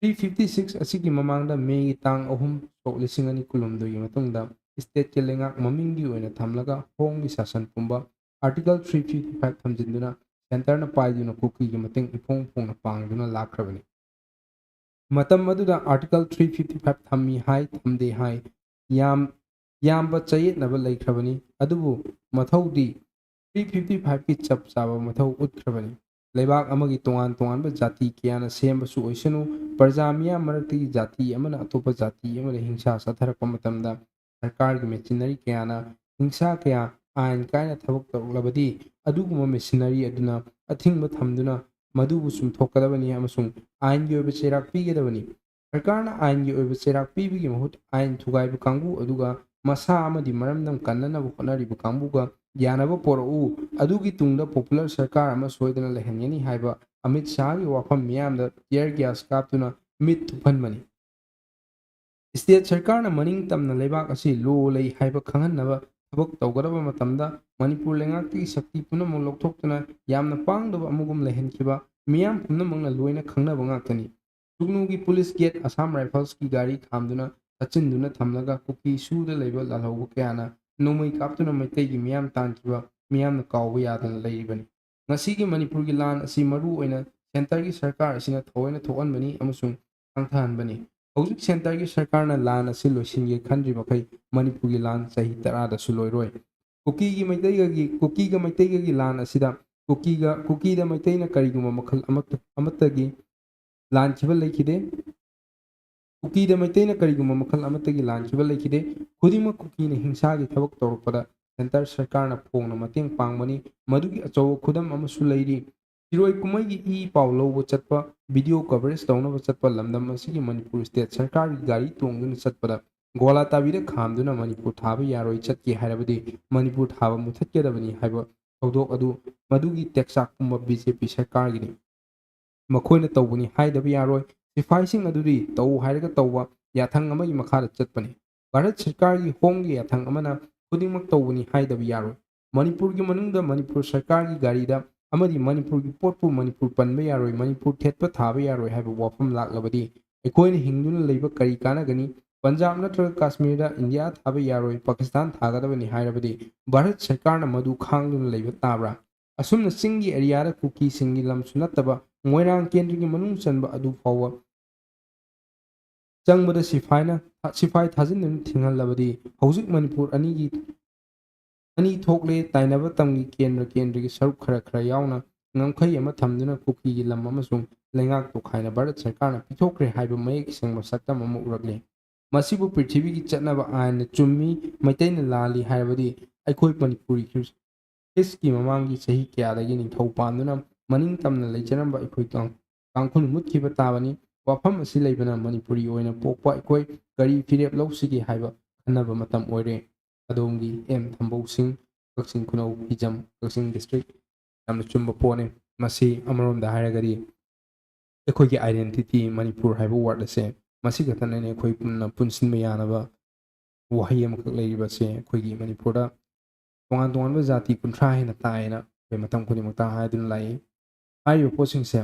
Three fifty six ꯑꯁꯤꯒꯤ ꯃꯃꯥꯡꯗ Mayꯒꯤ ꯇꯥꯡ ꯑꯍꯨꯝ, ꯁꯣꯛ ꯂꯤꯁꯤꯡ ꯑꯅꯤ ꯀꯨꯟꯍꯨꯝꯗꯣꯏꯒꯤ ꯃꯇꯨꯡꯗ stateꯀꯤ ꯂꯩꯉꯥꯛ ꯃꯃꯤꯡꯒꯤ ꯑꯣꯏꯅ ꯊꯝꯂꯒ ꯍꯣꯝꯒꯤ ꯁꯥꯁꯟ ꯄꯨꯝꯕ Article three fifty five ꯊꯝꯖꯤꯟꯗꯨꯅ centreꯅ ꯄꯥꯏꯗꯨꯅ ꯀꯨꯀꯤꯒꯤ ꯃꯇꯦꯡ ꯏꯐꯣꯡ ꯐꯣꯡꯅ ꯄꯥꯡꯗꯨꯅ ꯂꯥꯛꯈ꯭ꯔꯕꯅꯤ꯫ ꯃꯇꯝ ꯑꯗꯨꯗ Article three fifty five ꯊꯝꯃꯤ ꯍꯥꯏ, ꯊꯝꯗꯦ ꯍꯥꯏ, ꯌꯥꯝ ꯌꯥꯝꯕ ꯆꯌꯦꯠꯅꯕ ꯂꯩꯈ꯭ꯔꯕꯅꯤ꯫ ꯑꯗꯨꯕꯨ ꯃꯊꯧꯗꯤ three fifty five ꯀꯤ ꯆꯞ ꯆꯥꯕ ꯃꯊꯧ ꯎꯠꯈ꯭ꯔꯕꯅꯤ꯫ ꯂꯩꯕꯥꯛ ꯑꯃꯒꯤ ꯇꯣꯉꯥꯟ ꯇꯣꯉꯥꯟꯕ ꯖꯥꯇꯤ ꯀꯌꯥꯅ ꯁꯦꯝꯕꯁꯨ ꯑꯣꯏꯁꯅꯨ, ꯄ꯭ꯔꯖꯥ ꯃꯤꯌꯥꯝ ꯃꯔꯛꯇꯒꯤ ꯖꯥꯇꯤ ꯑꯃꯅ ꯑꯇꯣꯞꯄ ꯖꯥꯇꯤ ꯑꯃꯗ ꯍꯤꯡꯁꯥ ꯆꯠꯊꯔꯛꯄ ꯃꯇꯝꯗ ꯁꯔꯀꯥꯔꯒꯤ machinery ꯀꯌꯥꯅ ꯍꯤꯡꯁꯥ ꯀꯌꯥ ꯑꯥꯏꯟ ꯀꯥꯏꯅ ꯊꯕꯛ ꯇꯧꯔꯛꯂꯕꯗꯤ, ꯑꯗꯨꯒꯨꯝꯕ machinery ꯑꯗꯨꯅ ꯑꯊꯤꯡꯕ ꯊꯝꯗꯨꯅ ꯃꯗꯨꯕꯨ ꯆꯨꯝꯊꯣꯛꯀꯗꯕꯅꯤ ꯑꯃꯁꯨꯡ ꯑꯥꯏꯟꯒꯤ ꯑꯣꯏꯕ ꯆꯩꯔꯥꯛ ꯄꯤꯒꯗꯕꯅꯤ꯫ ꯁꯔꯀꯥꯔꯅ ꯑꯥꯏꯟꯒꯤ ꯑꯣꯏꯕ ꯆꯩꯔꯥꯛ ꯄꯤꯕꯒꯤ ꯃꯍꯨꯠ ꯑꯥꯏꯟ ꯊꯨꯒꯥꯏꯕ ꯀꯥꯡꯕꯨ ꯑꯗꯨꯒ ꯃꯁꯥ ꯑꯃꯗꯤ ꯃꯔꯝꯗꯝ ꯀꯟꯅꯅꯕ ꯍꯣꯠꯅꯔꯤꯕ ꯀꯥꯡꯕꯨꯒ ꯌꯥꯅꯕ ꯄꯣꯔꯛꯎ, ꯑꯗꯨꯒꯤ ꯇꯨꯡꯗ popular ꯁꯔꯀꯥꯔ ꯑꯃ ꯁꯣꯏꯗꯅ ꯂꯩꯍꯟꯒꯅꯤ ꯍꯥꯏꯕ ꯑꯃꯤꯠ ꯁꯥꯍꯒꯤ ꯋꯥꯐꯝ ꯃꯤꯌꯥꯝꯗ tear gas ꯀꯥꯞꯇꯨꯅ ꯃꯤꯠ ꯊꯨꯞꯍꯟꯕꯅꯤ꯫ State ꯁꯔꯀꯥꯔꯅ ꯃꯅꯤꯡ ꯇꯝꯅ ꯂꯩꯕꯥꯛ ꯑꯁꯤ law ꯂꯩ ꯍꯥꯏꯕ ꯈꯪꯍꯟꯅꯕ ꯊꯕꯛ ꯇꯧꯒꯗꯕ ꯃꯇꯝꯗ ꯃꯅꯤꯄꯨꯔ ꯂꯩꯉꯥꯛꯇꯒꯤ ꯁꯛꯇꯤ ꯄꯨꯝꯅꯃꯛ ꯂꯧꯊꯣꯛꯇꯨꯅ ꯌꯥꯝꯅ ꯄꯥꯡꯗꯕ ꯑꯃꯒꯨꯝ ꯂꯩꯍꯟꯈꯤꯕ ꯃꯤꯌꯥꯝ ꯄꯨꯝꯅꯃꯛꯅ ꯂꯣꯏꯅ ꯈꯪꯅꯕ ꯉꯥꯛꯇꯅꯤ꯫ ꯁꯨꯒꯅꯨꯒꯤ police gate Assam Riflesꯀꯤ ꯒꯥꯔꯤ ꯈꯥꯝꯗꯨꯅ ꯊꯠꯆꯤꯟꯗꯨꯅ ꯊꯝꯂꯒ ꯀꯨꯀꯤ ꯁꯨꯗ ꯂꯩꯕ ꯂꯥꯜꯍꯧꯕ ꯀꯌꯥꯅ ꯅꯣꯡꯃꯩ ꯀꯥꯞꯇꯨꯅ ꯃꯩꯇꯩꯒꯤ ꯃꯤꯌꯥꯝ ꯇꯥꯟꯈꯤꯕ ꯃꯤꯌꯥꯝꯅ ꯀꯥꯎꯕ ꯌꯥꯗꯅ ꯂꯩꯔꯤꯕꯅꯤ꯫ ꯉꯁꯤꯒꯤ ꯃꯅꯤꯄꯨꯔꯒꯤ ꯂꯥꯟ ꯑꯁꯤ ꯃꯔꯨ ꯑꯣꯏꯅ centreꯒꯤ ꯁꯔꯀꯥꯔ ꯑꯁꯤꯅ ꯊꯑꯣꯏꯅ ꯊꯣꯛꯍꯟꯕꯅꯤ ꯑꯃꯁꯨꯡ ꯈꯪꯊꯍꯟꯕꯅꯤ꯫ ꯍꯧꯖꯤꯛ centreꯒꯤ ꯁꯔꯀꯥꯔꯅ ꯂꯥꯟ ꯑꯁꯤ ꯂꯣꯏꯁꯤꯟꯒꯦ ꯈꯟꯗ꯭ꯔꯤ ꯃꯈꯩ ꯃꯅꯤꯄꯨꯔꯒꯤ ꯂꯥꯟ ꯆꯍꯤ ꯇꯔꯥꯗꯁꯨ ꯂꯣꯏꯔꯣꯏ꯫ ꯀꯨꯀꯤꯒꯤ ꯃꯩꯇꯩꯒꯒꯤ, ꯀꯨꯀꯤꯒ ꯃꯩꯇꯩꯒꯒꯤ ꯂꯥꯟ ꯑꯁꯤꯗ ꯀꯨꯀꯤꯒ, ꯀꯨꯀꯤꯗ ꯃꯩꯇꯩꯅ ꯀꯔꯤꯒꯨꯝꯕ ꯃꯈꯜ ꯑꯃꯠꯇ, ꯑꯃꯠꯇꯒꯤ ꯂꯥꯟꯈꯤꯕ ꯂꯩꯈꯤꯗꯦ꯫ ꯀꯨꯀꯤꯗ ꯃꯩꯇꯩꯅ ꯀꯔꯤꯒꯨꯝꯕ ꯃꯈꯜ ꯑꯃꯠꯇꯒꯤ ꯂꯥꯟꯈꯤꯕ ꯂꯩꯈꯤꯗꯦ꯫ ꯈꯨꯗꯤꯡꯃꯛ ꯀꯨꯀꯤꯅ ꯍꯤꯡꯁꯥꯒꯤ ꯊꯕꯛ ꯇꯧꯔꯛꯄꯗ centre ꯁꯔꯀꯥꯔꯅ ꯐꯣꯡꯅ ꯃꯇꯦꯡ ꯄꯥꯡꯕꯅꯤ꯫ ꯃꯗꯨꯒꯤ ꯑꯆꯧꯕ ꯈꯨꯗꯝ ꯑꯃꯁꯨ ꯂꯩꯔꯤ꯫ ꯁꯤꯔꯣꯏ ꯀꯨꯝꯍꯩꯒꯤ ꯏ ꯄꯥꯎ ꯂꯧꯕ ꯆꯠꯄ, video coverage ꯇꯧꯅꯕ ꯆꯠꯄ ꯂꯝꯗꯝ ꯑꯁꯤꯒꯤ ꯃꯅꯤꯄꯨꯔ state ꯁꯔꯀꯥꯔꯒꯤ ꯒꯥꯔꯤ ꯇꯣꯡꯗꯨꯅ ꯆꯠꯄꯗ ꯒꯣꯂꯥ ꯇꯥꯕꯤꯗ ꯈꯥꯝꯗꯨꯅ ꯃꯅꯤꯄꯨꯔ ꯊꯥꯕ ꯌꯥꯔꯣꯏ, ꯆꯠꯀꯦ ꯍꯥꯏꯔꯕꯗꯤ ꯃꯅꯤꯄꯨꯔ ꯊꯥꯕ ꯃꯨꯊꯠꯀꯗꯕꯅꯤ ꯍꯥꯏꯕ ꯊꯧꯗꯣꯛ ꯑꯗꯨ ꯃꯗꯨꯒꯤ ꯇꯦꯛꯆꯥꯛ ꯄꯨꯝꯕ BJP ꯁꯔꯀꯥꯔꯒꯤꯅꯤ꯫ ꯃꯈꯣꯏꯅ ꯇꯧꯕꯅꯤ ꯍꯥꯏꯗꯕ ꯌꯥꯔꯣꯏ꯫ ꯁꯤꯐꯥꯏꯁꯤꯡ ꯑꯗꯨꯗꯤ ꯇꯧ ꯍꯥꯏꯔꯒ ꯇꯧꯕ ꯌꯥꯊꯪ ꯑꯃꯒꯤ ꯃꯈꯥꯗ ꯆꯠꯄꯅꯤ꯫ ꯚꯥꯔꯠ ꯁꯔꯀꯥꯔꯒꯤ ꯍꯣꯝꯒꯤ ꯌꯥꯊꯪ ꯑꯃꯅ ꯈꯨꯗꯤꯡꯃꯛ ꯇꯧꯕꯅꯤ ꯍꯥꯏꯗꯕ ꯌꯥꯔꯣꯏ꯫ ꯃꯅꯤꯄꯨꯔꯒꯤ ꯃꯅꯨꯡꯗ ꯃꯅꯤꯄꯨꯔ ꯁꯔꯀꯥꯔꯒꯤ ꯒꯥꯔꯤꯗ ꯑꯃꯗꯤ ꯃꯅꯤꯄꯨꯔꯒꯤ ꯄꯣꯠꯄꯨ ꯃꯅꯤꯄꯨꯔ ꯄꯟꯕ ꯌꯥꯔꯣꯏ, ꯃꯅꯤꯄꯨꯔ ꯊꯦꯠꯄ ꯊꯥꯕ ꯌꯥꯔꯣꯏ ꯍꯥꯏꯕ ꯋꯥꯐꯝ ꯂꯥꯛꯂꯕꯗꯤ ꯑꯩꯈꯣꯏꯅ ꯍꯤꯡꯗꯨꯅ ꯂꯩꯕ ꯀꯔꯤ ꯀꯥꯟꯅꯒꯅꯤ? ꯄꯟꯖꯥꯕ ꯅꯠꯇ꯭ꯔꯒ ꯀꯥꯁꯃꯤꯔꯗ ꯏꯟꯗꯤꯌꯥ ꯊꯥꯕ ꯌꯥꯔꯣꯏ, ꯄꯥꯀꯤꯁꯇꯥꯟ ꯊꯥꯒꯗꯕꯅꯤ ꯍꯥꯏꯔꯕꯗꯤ ꯚꯥꯔꯠ ꯁꯔꯀꯥꯔꯅ ꯃꯗꯨ ꯈꯥꯡꯗꯨꯅ ꯂꯩꯕ ꯇꯥꯕ꯭ꯔꯥ? ꯑꯁꯨꯝꯅ ꯆꯤꯡꯒꯤ ꯑꯦꯔꯤꯌꯥꯗ ꯀꯨꯀꯤꯁꯤꯡꯒꯤ ꯂꯝꯁꯨ ꯅꯠꯇꯕ ꯃꯣꯏꯔꯥꯡ ꯀꯦꯟꯗ꯭ꯔꯒꯤ ꯃꯅꯨꯡ ꯆꯟꯕ ꯑꯗꯨ ꯐꯥꯎꯕ ꯆꯪꯕꯗ ꯁꯤꯐꯥꯏꯅ, ꯁꯤꯐꯥꯏ ꯊꯥꯖꯤꯟꯗꯨꯅ ꯊꯤꯡꯍꯜꯂꯕꯗꯤ ꯍꯧꯖꯤꯛ ꯃꯅꯤꯄꯨꯔ ꯑꯅꯤꯒꯤ, ꯑꯅꯤ ꯊꯣꯛꯂꯦ, ꯇꯥꯏꯅꯕ ꯇꯝꯒꯤ ꯀꯦꯟꯗ꯭ꯔ ꯀꯦꯟꯗ꯭ꯔꯒꯤ ꯁꯔꯨꯛ ꯈꯔ ꯈꯔ ꯌꯥꯎꯅ ꯉꯝꯈꯩ ꯑꯃ ꯊꯝꯗꯨꯅ ꯀꯨꯀꯤꯒꯤ ꯂꯝ ꯑꯃꯁꯨꯡ ꯂꯩꯉꯥꯛ ꯇꯣꯈꯥꯏꯅ ꯚꯥꯔꯠ ꯁꯔꯀꯥꯔꯅ ꯄꯤꯊꯣꯛꯈ꯭ꯔꯦ ꯍꯥꯏꯕ ꯃꯌꯦꯛ ꯁꯦꯡꯕ ꯁꯛꯇꯝ ꯑꯃ ꯎꯔꯛꯂꯦ꯫ ꯃꯁꯤꯕꯨ ꯄ꯭ꯔꯤꯊꯤꯕꯤꯒꯤ ꯆꯠꯅꯕ ꯑꯥꯏꯟꯅ ꯆꯨꯝꯃꯤ, ꯃꯩꯇꯩꯅ ꯂꯥꯜꯂꯤ ꯍꯥꯏꯔꯕꯗꯤ ꯑꯩꯈꯣꯏ ꯃꯅꯤꯄꯨꯔꯤ ꯈ꯭ꯔꯤꯁꯀꯤ ꯃꯃꯥꯡꯒꯤ ꯆꯍꯤ ꯀꯌꯥꯗꯒꯤ ꯅꯤꯡꯊꯧ ꯄꯥꯟꯗꯨꯅ ꯃꯅꯤꯡ ꯇꯝꯅ ꯂꯩꯖꯔꯝꯕ ꯑꯩꯈꯣꯏ ꯀꯥꯡ-, ꯀꯥꯡꯈꯨꯜ ꯃꯨꯠꯈꯤꯕ ꯇꯥꯕꯅꯤ꯫ ꯋꯥꯐꯝ ꯑꯁꯤ ꯂꯩꯕꯅ ꯃꯅꯤꯄꯨꯔꯤ ꯑꯣꯏꯅ ꯄꯣꯛꯄ ꯑꯩꯈꯣꯏ ꯀꯔꯤ ꯐꯤꯔꯦꯞ ꯂꯧꯁꯤꯒꯦ ꯍꯥꯏꯕ ꯈꯟꯅꯕ ꯃꯇꯝ ꯑꯣꯏꯔꯦ꯫ ꯑꯗꯣꯝꯒꯤ ꯑꯦꯝ ꯊꯝꯕꯧ ꯁꯤꯡ, ꯀꯛꯆꯤꯡ ꯈꯨꯅꯧ ꯍꯤꯖꯝ, ꯀꯛꯆꯤꯡ ꯗꯤꯁꯇ꯭ꯔꯤꯛ꯫ ꯌꯥꯝꯅ ꯆꯨꯝꯕ ꯄꯣꯠꯅꯤ꯫ ꯃꯁꯤ ꯑꯃꯔꯣꯝꯗ ꯍꯥꯏꯔꯒꯗꯤ ꯑꯩꯈꯣꯏꯒꯤ identity ꯃꯅꯤꯄꯨꯔ ꯍꯥꯏꯕ word ꯑꯁꯦ ꯃꯁꯤ ꯈꯛꯇꯅꯅꯦ ꯑꯩꯈꯣꯏ ꯄꯨꯟꯅ ꯄꯨꯟꯁꯤꯟꯕ ꯌꯥꯅꯕ ꯋꯥꯍꯩ ꯑꯃꯈꯛ ꯂꯩꯔꯤꯕꯁꯦ꯫ ꯑꯩꯈꯣꯏꯒꯤ ꯃꯅꯤꯄꯨꯔꯗ ꯇꯣꯉꯥꯟ ꯇꯣꯉꯥꯟꯕ ꯖꯥꯇꯤ ꯀꯨꯟꯊ꯭ꯔꯥ ꯍꯦꯟꯅ ꯇꯥꯏꯌꯦꯅ ꯑꯩꯈꯣꯏ ꯃꯇꯝ ꯈꯨꯗꯤꯡꯃꯛꯇ ꯍꯥꯏꯗꯨꯅ ꯂꯥꯛꯏ꯫ ꯍꯥꯏꯔꯤꯕ ꯄꯣꯠꯁꯤꯡꯁꯦ,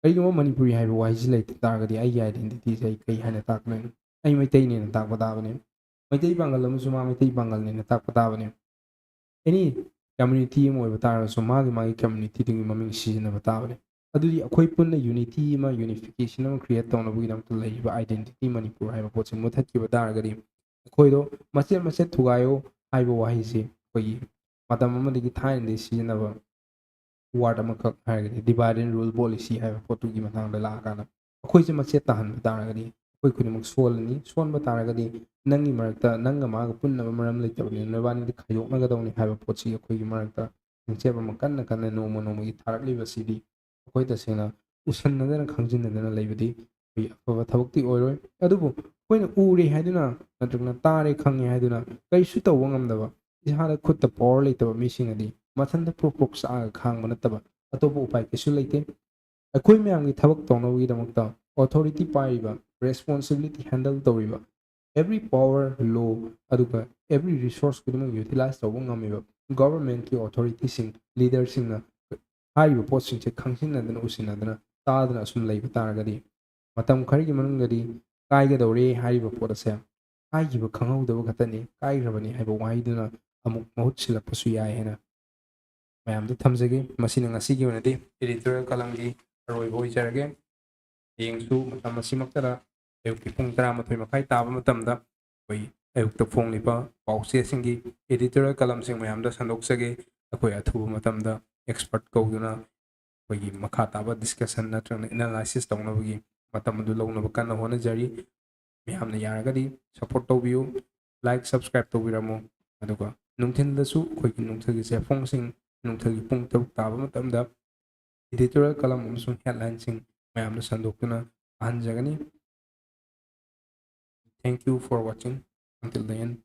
ꯀꯔꯤꯒꯨꯝꯕ ꯃꯅꯤꯄꯨꯔꯤ ꯍꯥꯏꯕ ꯋꯥꯍꯩꯁꯤ ꯂꯩꯇ ꯇꯥꯔꯒꯗꯤ ꯑꯩꯒꯤ identityꯁꯦ ꯑꯩ ꯀꯩ ꯍꯥꯏꯅ ꯇꯥꯛꯀꯅꯤ? ꯑꯩ ꯃꯩꯇꯩꯅꯦꯅ ꯇꯥꯛꯄ ꯇꯥꯕꯅꯤ꯫ ꯃꯩꯇꯩ ꯄꯥꯡꯒꯜ ꯑꯃꯁꯨ ꯃꯥ ꯃꯩꯇꯩ ꯄꯥꯡꯒꯜꯅꯦꯅ ꯇꯥꯛꯄ ꯇꯥꯕꯅꯤ꯫ Any community ꯑꯃ ꯑꯣꯏꯕ ꯇꯥꯔꯒꯁꯨ ꯃꯥꯒꯤ ꯃꯥꯒꯤ communityꯗꯨꯒꯤ ꯃꯃꯤꯡ ꯁꯤꯖꯤꯟꯅꯕ ꯇꯥꯕꯅꯤ꯫ ꯑꯗꯨꯗꯤ ꯑꯩꯈꯣꯏ ꯄꯨꯟꯅ unity ꯑꯃ, unification ꯑꯃ create ꯇꯧꯅꯕꯒꯤꯗꯃꯛꯇ ꯂꯩꯔꯤꯕ identity ꯃꯅꯤꯄꯨꯔ ꯍꯥꯏꯕ ꯄꯣꯠꯁꯦ ꯃꯨꯠꯊꯠꯈꯤꯕ ꯇꯥꯔꯒꯗꯤ, ꯑꯩꯈꯣꯏꯗꯣ ꯃꯆꯦꯠ ꯃꯆꯦꯠ ꯊꯨꯒꯥꯏꯌꯣ ꯍꯥꯏꯕ ꯋꯥꯍꯩꯁꯦ ꯑꯩꯈꯣꯏꯒꯤ ꯃꯇꯝ ꯑꯃꯗꯒꯤ ꯊꯥꯏꯅꯗꯒꯤ ꯁꯤꯖꯤꯟꯅꯕ word ꯑꯃꯈꯛ ꯍꯥꯏꯔꯒꯗꯤ divide and rule policy ꯍꯥꯏꯕ ꯄꯣꯠꯇꯨꯒꯤ ꯃꯇꯥꯡꯗ ꯂꯥꯛꯑꯀꯥꯟꯗ, ꯑꯩꯈꯣꯏꯁꯦ ꯃꯆꯦꯠ ꯇꯥꯍꯟꯕ ꯇꯥꯔꯒꯗꯤ ꯑꯩꯈꯣꯏ ꯈꯨꯗꯤꯡꯃꯛ ꯁꯣꯜꯂꯅꯤ꯫ ꯁꯣꯟꯕ ꯇꯥꯔꯒꯗꯤ ꯅꯪꯒꯤ ꯃꯔꯛꯇ ꯅꯪꯒ ꯃꯥꯒ ꯄꯨꯟꯅꯕ ꯃꯔꯝ ꯂꯩꯇꯕꯅꯤꯅ ꯅꯕꯥꯅꯤꯗꯤ ꯈꯥꯏꯗꯣꯛꯅꯒꯗꯧꯅꯤ ꯍꯥꯏꯕ ꯄꯣꯠꯁꯤ ꯑꯩꯈꯣꯏꯒꯤ ꯃꯔꯛꯇ ꯃꯤꯡꯆꯠ ꯑꯃ ꯀꯟꯅ ꯀꯟꯅ ꯅꯣꯡꯃ ꯅꯣꯡꯃꯒꯤ ꯊꯥꯔꯛꯂꯤꯕꯁꯤꯗꯤ ꯑꯩꯈꯣꯏ ꯇꯁꯦꯡꯅ ꯎꯁꯟꯅꯗꯅ ꯈꯪꯖꯤꯟꯅꯗꯅ ꯂꯩꯕꯗꯤ ꯑꯩꯈꯣꯏ ꯑꯐꯕ ꯊꯕꯛꯇꯤ ꯑꯣꯏꯔꯣꯏ꯫ ꯑꯗꯨꯕꯨ ꯑꯩꯈꯣꯏꯅ ꯎꯔꯦ ꯍꯥꯏꯗꯨꯅ ꯅꯠꯇ꯭ꯔꯒꯅ ꯇꯥꯔꯦ ꯈꯪꯉꯦ ꯍꯥꯏꯗꯨꯅ ꯀꯔꯤꯁꯨ ꯇꯧꯕ ꯉꯝꯗꯕ, ꯏꯁꯥꯗ ꯈꯨꯠꯇ power ꯂꯩꯇꯕ ꯃꯤꯁꯤꯡ ꯑꯗꯤ ꯃꯊꯟꯇ ꯄ꯭ꯔꯣꯛ ꯄ꯭ꯔꯣꯛ ꯆꯥꯛꯑꯒ ꯈꯥꯡꯕ ꯅꯠꯇꯕ ꯑꯇꯣꯞꯄ ꯎꯄꯥꯏ ꯀꯩꯁꯨ ꯂꯩꯇꯦ꯫ ꯑꯩꯈꯣꯏ ꯃꯌꯥꯝꯒꯤ ꯊꯕꯛ ꯇꯧꯅꯕꯒꯤꯗꯃꯛꯇ authority ꯄꯥꯏꯔꯤꯕ, responsibility handle ꯇꯧꯔꯤꯕ, every power, law, ꯑꯗꯨꯒ every resource ꯈꯨꯗꯤꯡꯃꯛ utilize ꯇꯧꯕ ꯉꯝꯃꯤꯕ governmentꯀꯤ authorityꯁꯤꯡ, leaderꯁꯤꯡꯅ ꯍꯥꯏꯔꯤꯕ ꯄꯣꯠꯁꯤꯡꯁꯦ ꯈꯪꯖꯤꯟꯅꯗꯅ, ꯎꯁꯤꯟꯅꯗꯅ, ꯇꯥꯗꯅ ꯑꯁꯨꯝ ꯂꯩꯕ ꯇꯥꯔꯒꯗꯤ ꯃꯇꯝ ꯈꯔꯒꯤ ꯃꯅꯨꯡꯗꯗꯤ ꯀꯥꯏꯒꯗꯧꯔꯦ ꯍꯥꯏꯔꯤꯕ ꯄꯣꯠ ꯑꯁꯦ ꯍꯥꯏꯈꯤꯕ ꯈꯪꯍꯧꯗꯕ ꯈꯛꯇꯅꯤ, ꯀꯥꯏꯈ꯭ꯔꯕꯅꯤ ꯍꯥꯏꯕ ꯋꯥꯍꯩꯗꯨꯅ ꯑꯃꯨꯛ ꯃꯍꯨꯠ ꯁꯤꯜꯂꯛꯄꯁꯨ ꯌꯥꯏ ꯍꯥꯏꯅ ꯃꯌꯥꯝꯗ ꯊꯝꯖꯒꯦ꯫ ꯃꯁꯤꯅ ꯉꯁꯤꯒꯤ ꯑꯣꯏꯅꯗꯤ editorial columnꯒꯤ ꯑꯔꯣꯏꯕ ꯑꯣꯏꯖꯔꯒꯦ꯫ ꯍꯌꯦꯡꯁꯨ ꯃꯇꯝ ꯑꯁꯤꯃꯛꯇꯗ ꯑꯌꯨꯛꯀꯤ ꯄꯨꯡ ꯇꯔꯥꯃꯥꯊꯣꯏ ꯃꯈꯥꯏ ꯇꯥꯕ ꯃꯇꯝꯗ ꯑꯩꯈꯣꯏ ꯑꯌꯨꯛꯇ ꯐꯣꯡꯂꯤꯕ ꯄꯥꯎꯆꯦꯁꯤꯡꯒꯤ editorial columnꯁꯤꯡ ꯃꯌꯥꯝꯗ ꯁꯟꯗꯣꯛꯆꯒꯦ꯫ ꯑꯩꯈꯣꯏ ꯑꯊꯨꯕ ꯃꯇꯝꯗ expert ꯀꯧꯗꯨꯅ ꯑꯩꯈꯣꯏꯒꯤ ꯃꯈꯥ ꯇꯥꯕ discussion ꯅꯠꯇ꯭ꯔꯒꯅ analysis ꯇꯧꯅꯕꯒꯤ ꯃꯇꯝ ꯑꯗꯨ ꯂꯧꯅꯕ ꯀꯟꯅ ꯍꯣꯠꯅꯖꯔꯤ꯫ ꯃꯌꯥꯝꯅ ꯌꯥꯔꯒꯗꯤ support ꯇꯧꯕꯤꯌꯨ, like, subscribe ꯇꯧꯕꯤꯔꯝꯃꯨ꯫ ꯑꯗꯨꯒ ꯅꯨꯡꯊꯤꯜꯗꯁꯨ ꯑꯩꯈꯣꯏꯒꯤ ꯅꯨꯡꯊꯤꯜꯒꯤ ꯆꯦꯐꯣꯡꯁꯤꯡ, ꯅꯨꯡꯊꯤꯜꯒꯤ ꯄꯨꯡ ꯇꯔꯨꯛ ꯇꯥꯕ ꯃꯇꯝꯗ editorial column ꯑꯃꯁꯨꯡ headlineꯁꯤꯡ ꯃꯌꯥꯝꯗ ꯁꯟꯗꯣꯛꯇꯨꯅ ꯇꯥꯍꯟꯖꯒꯅꯤ꯫ Thank you for watching until the end.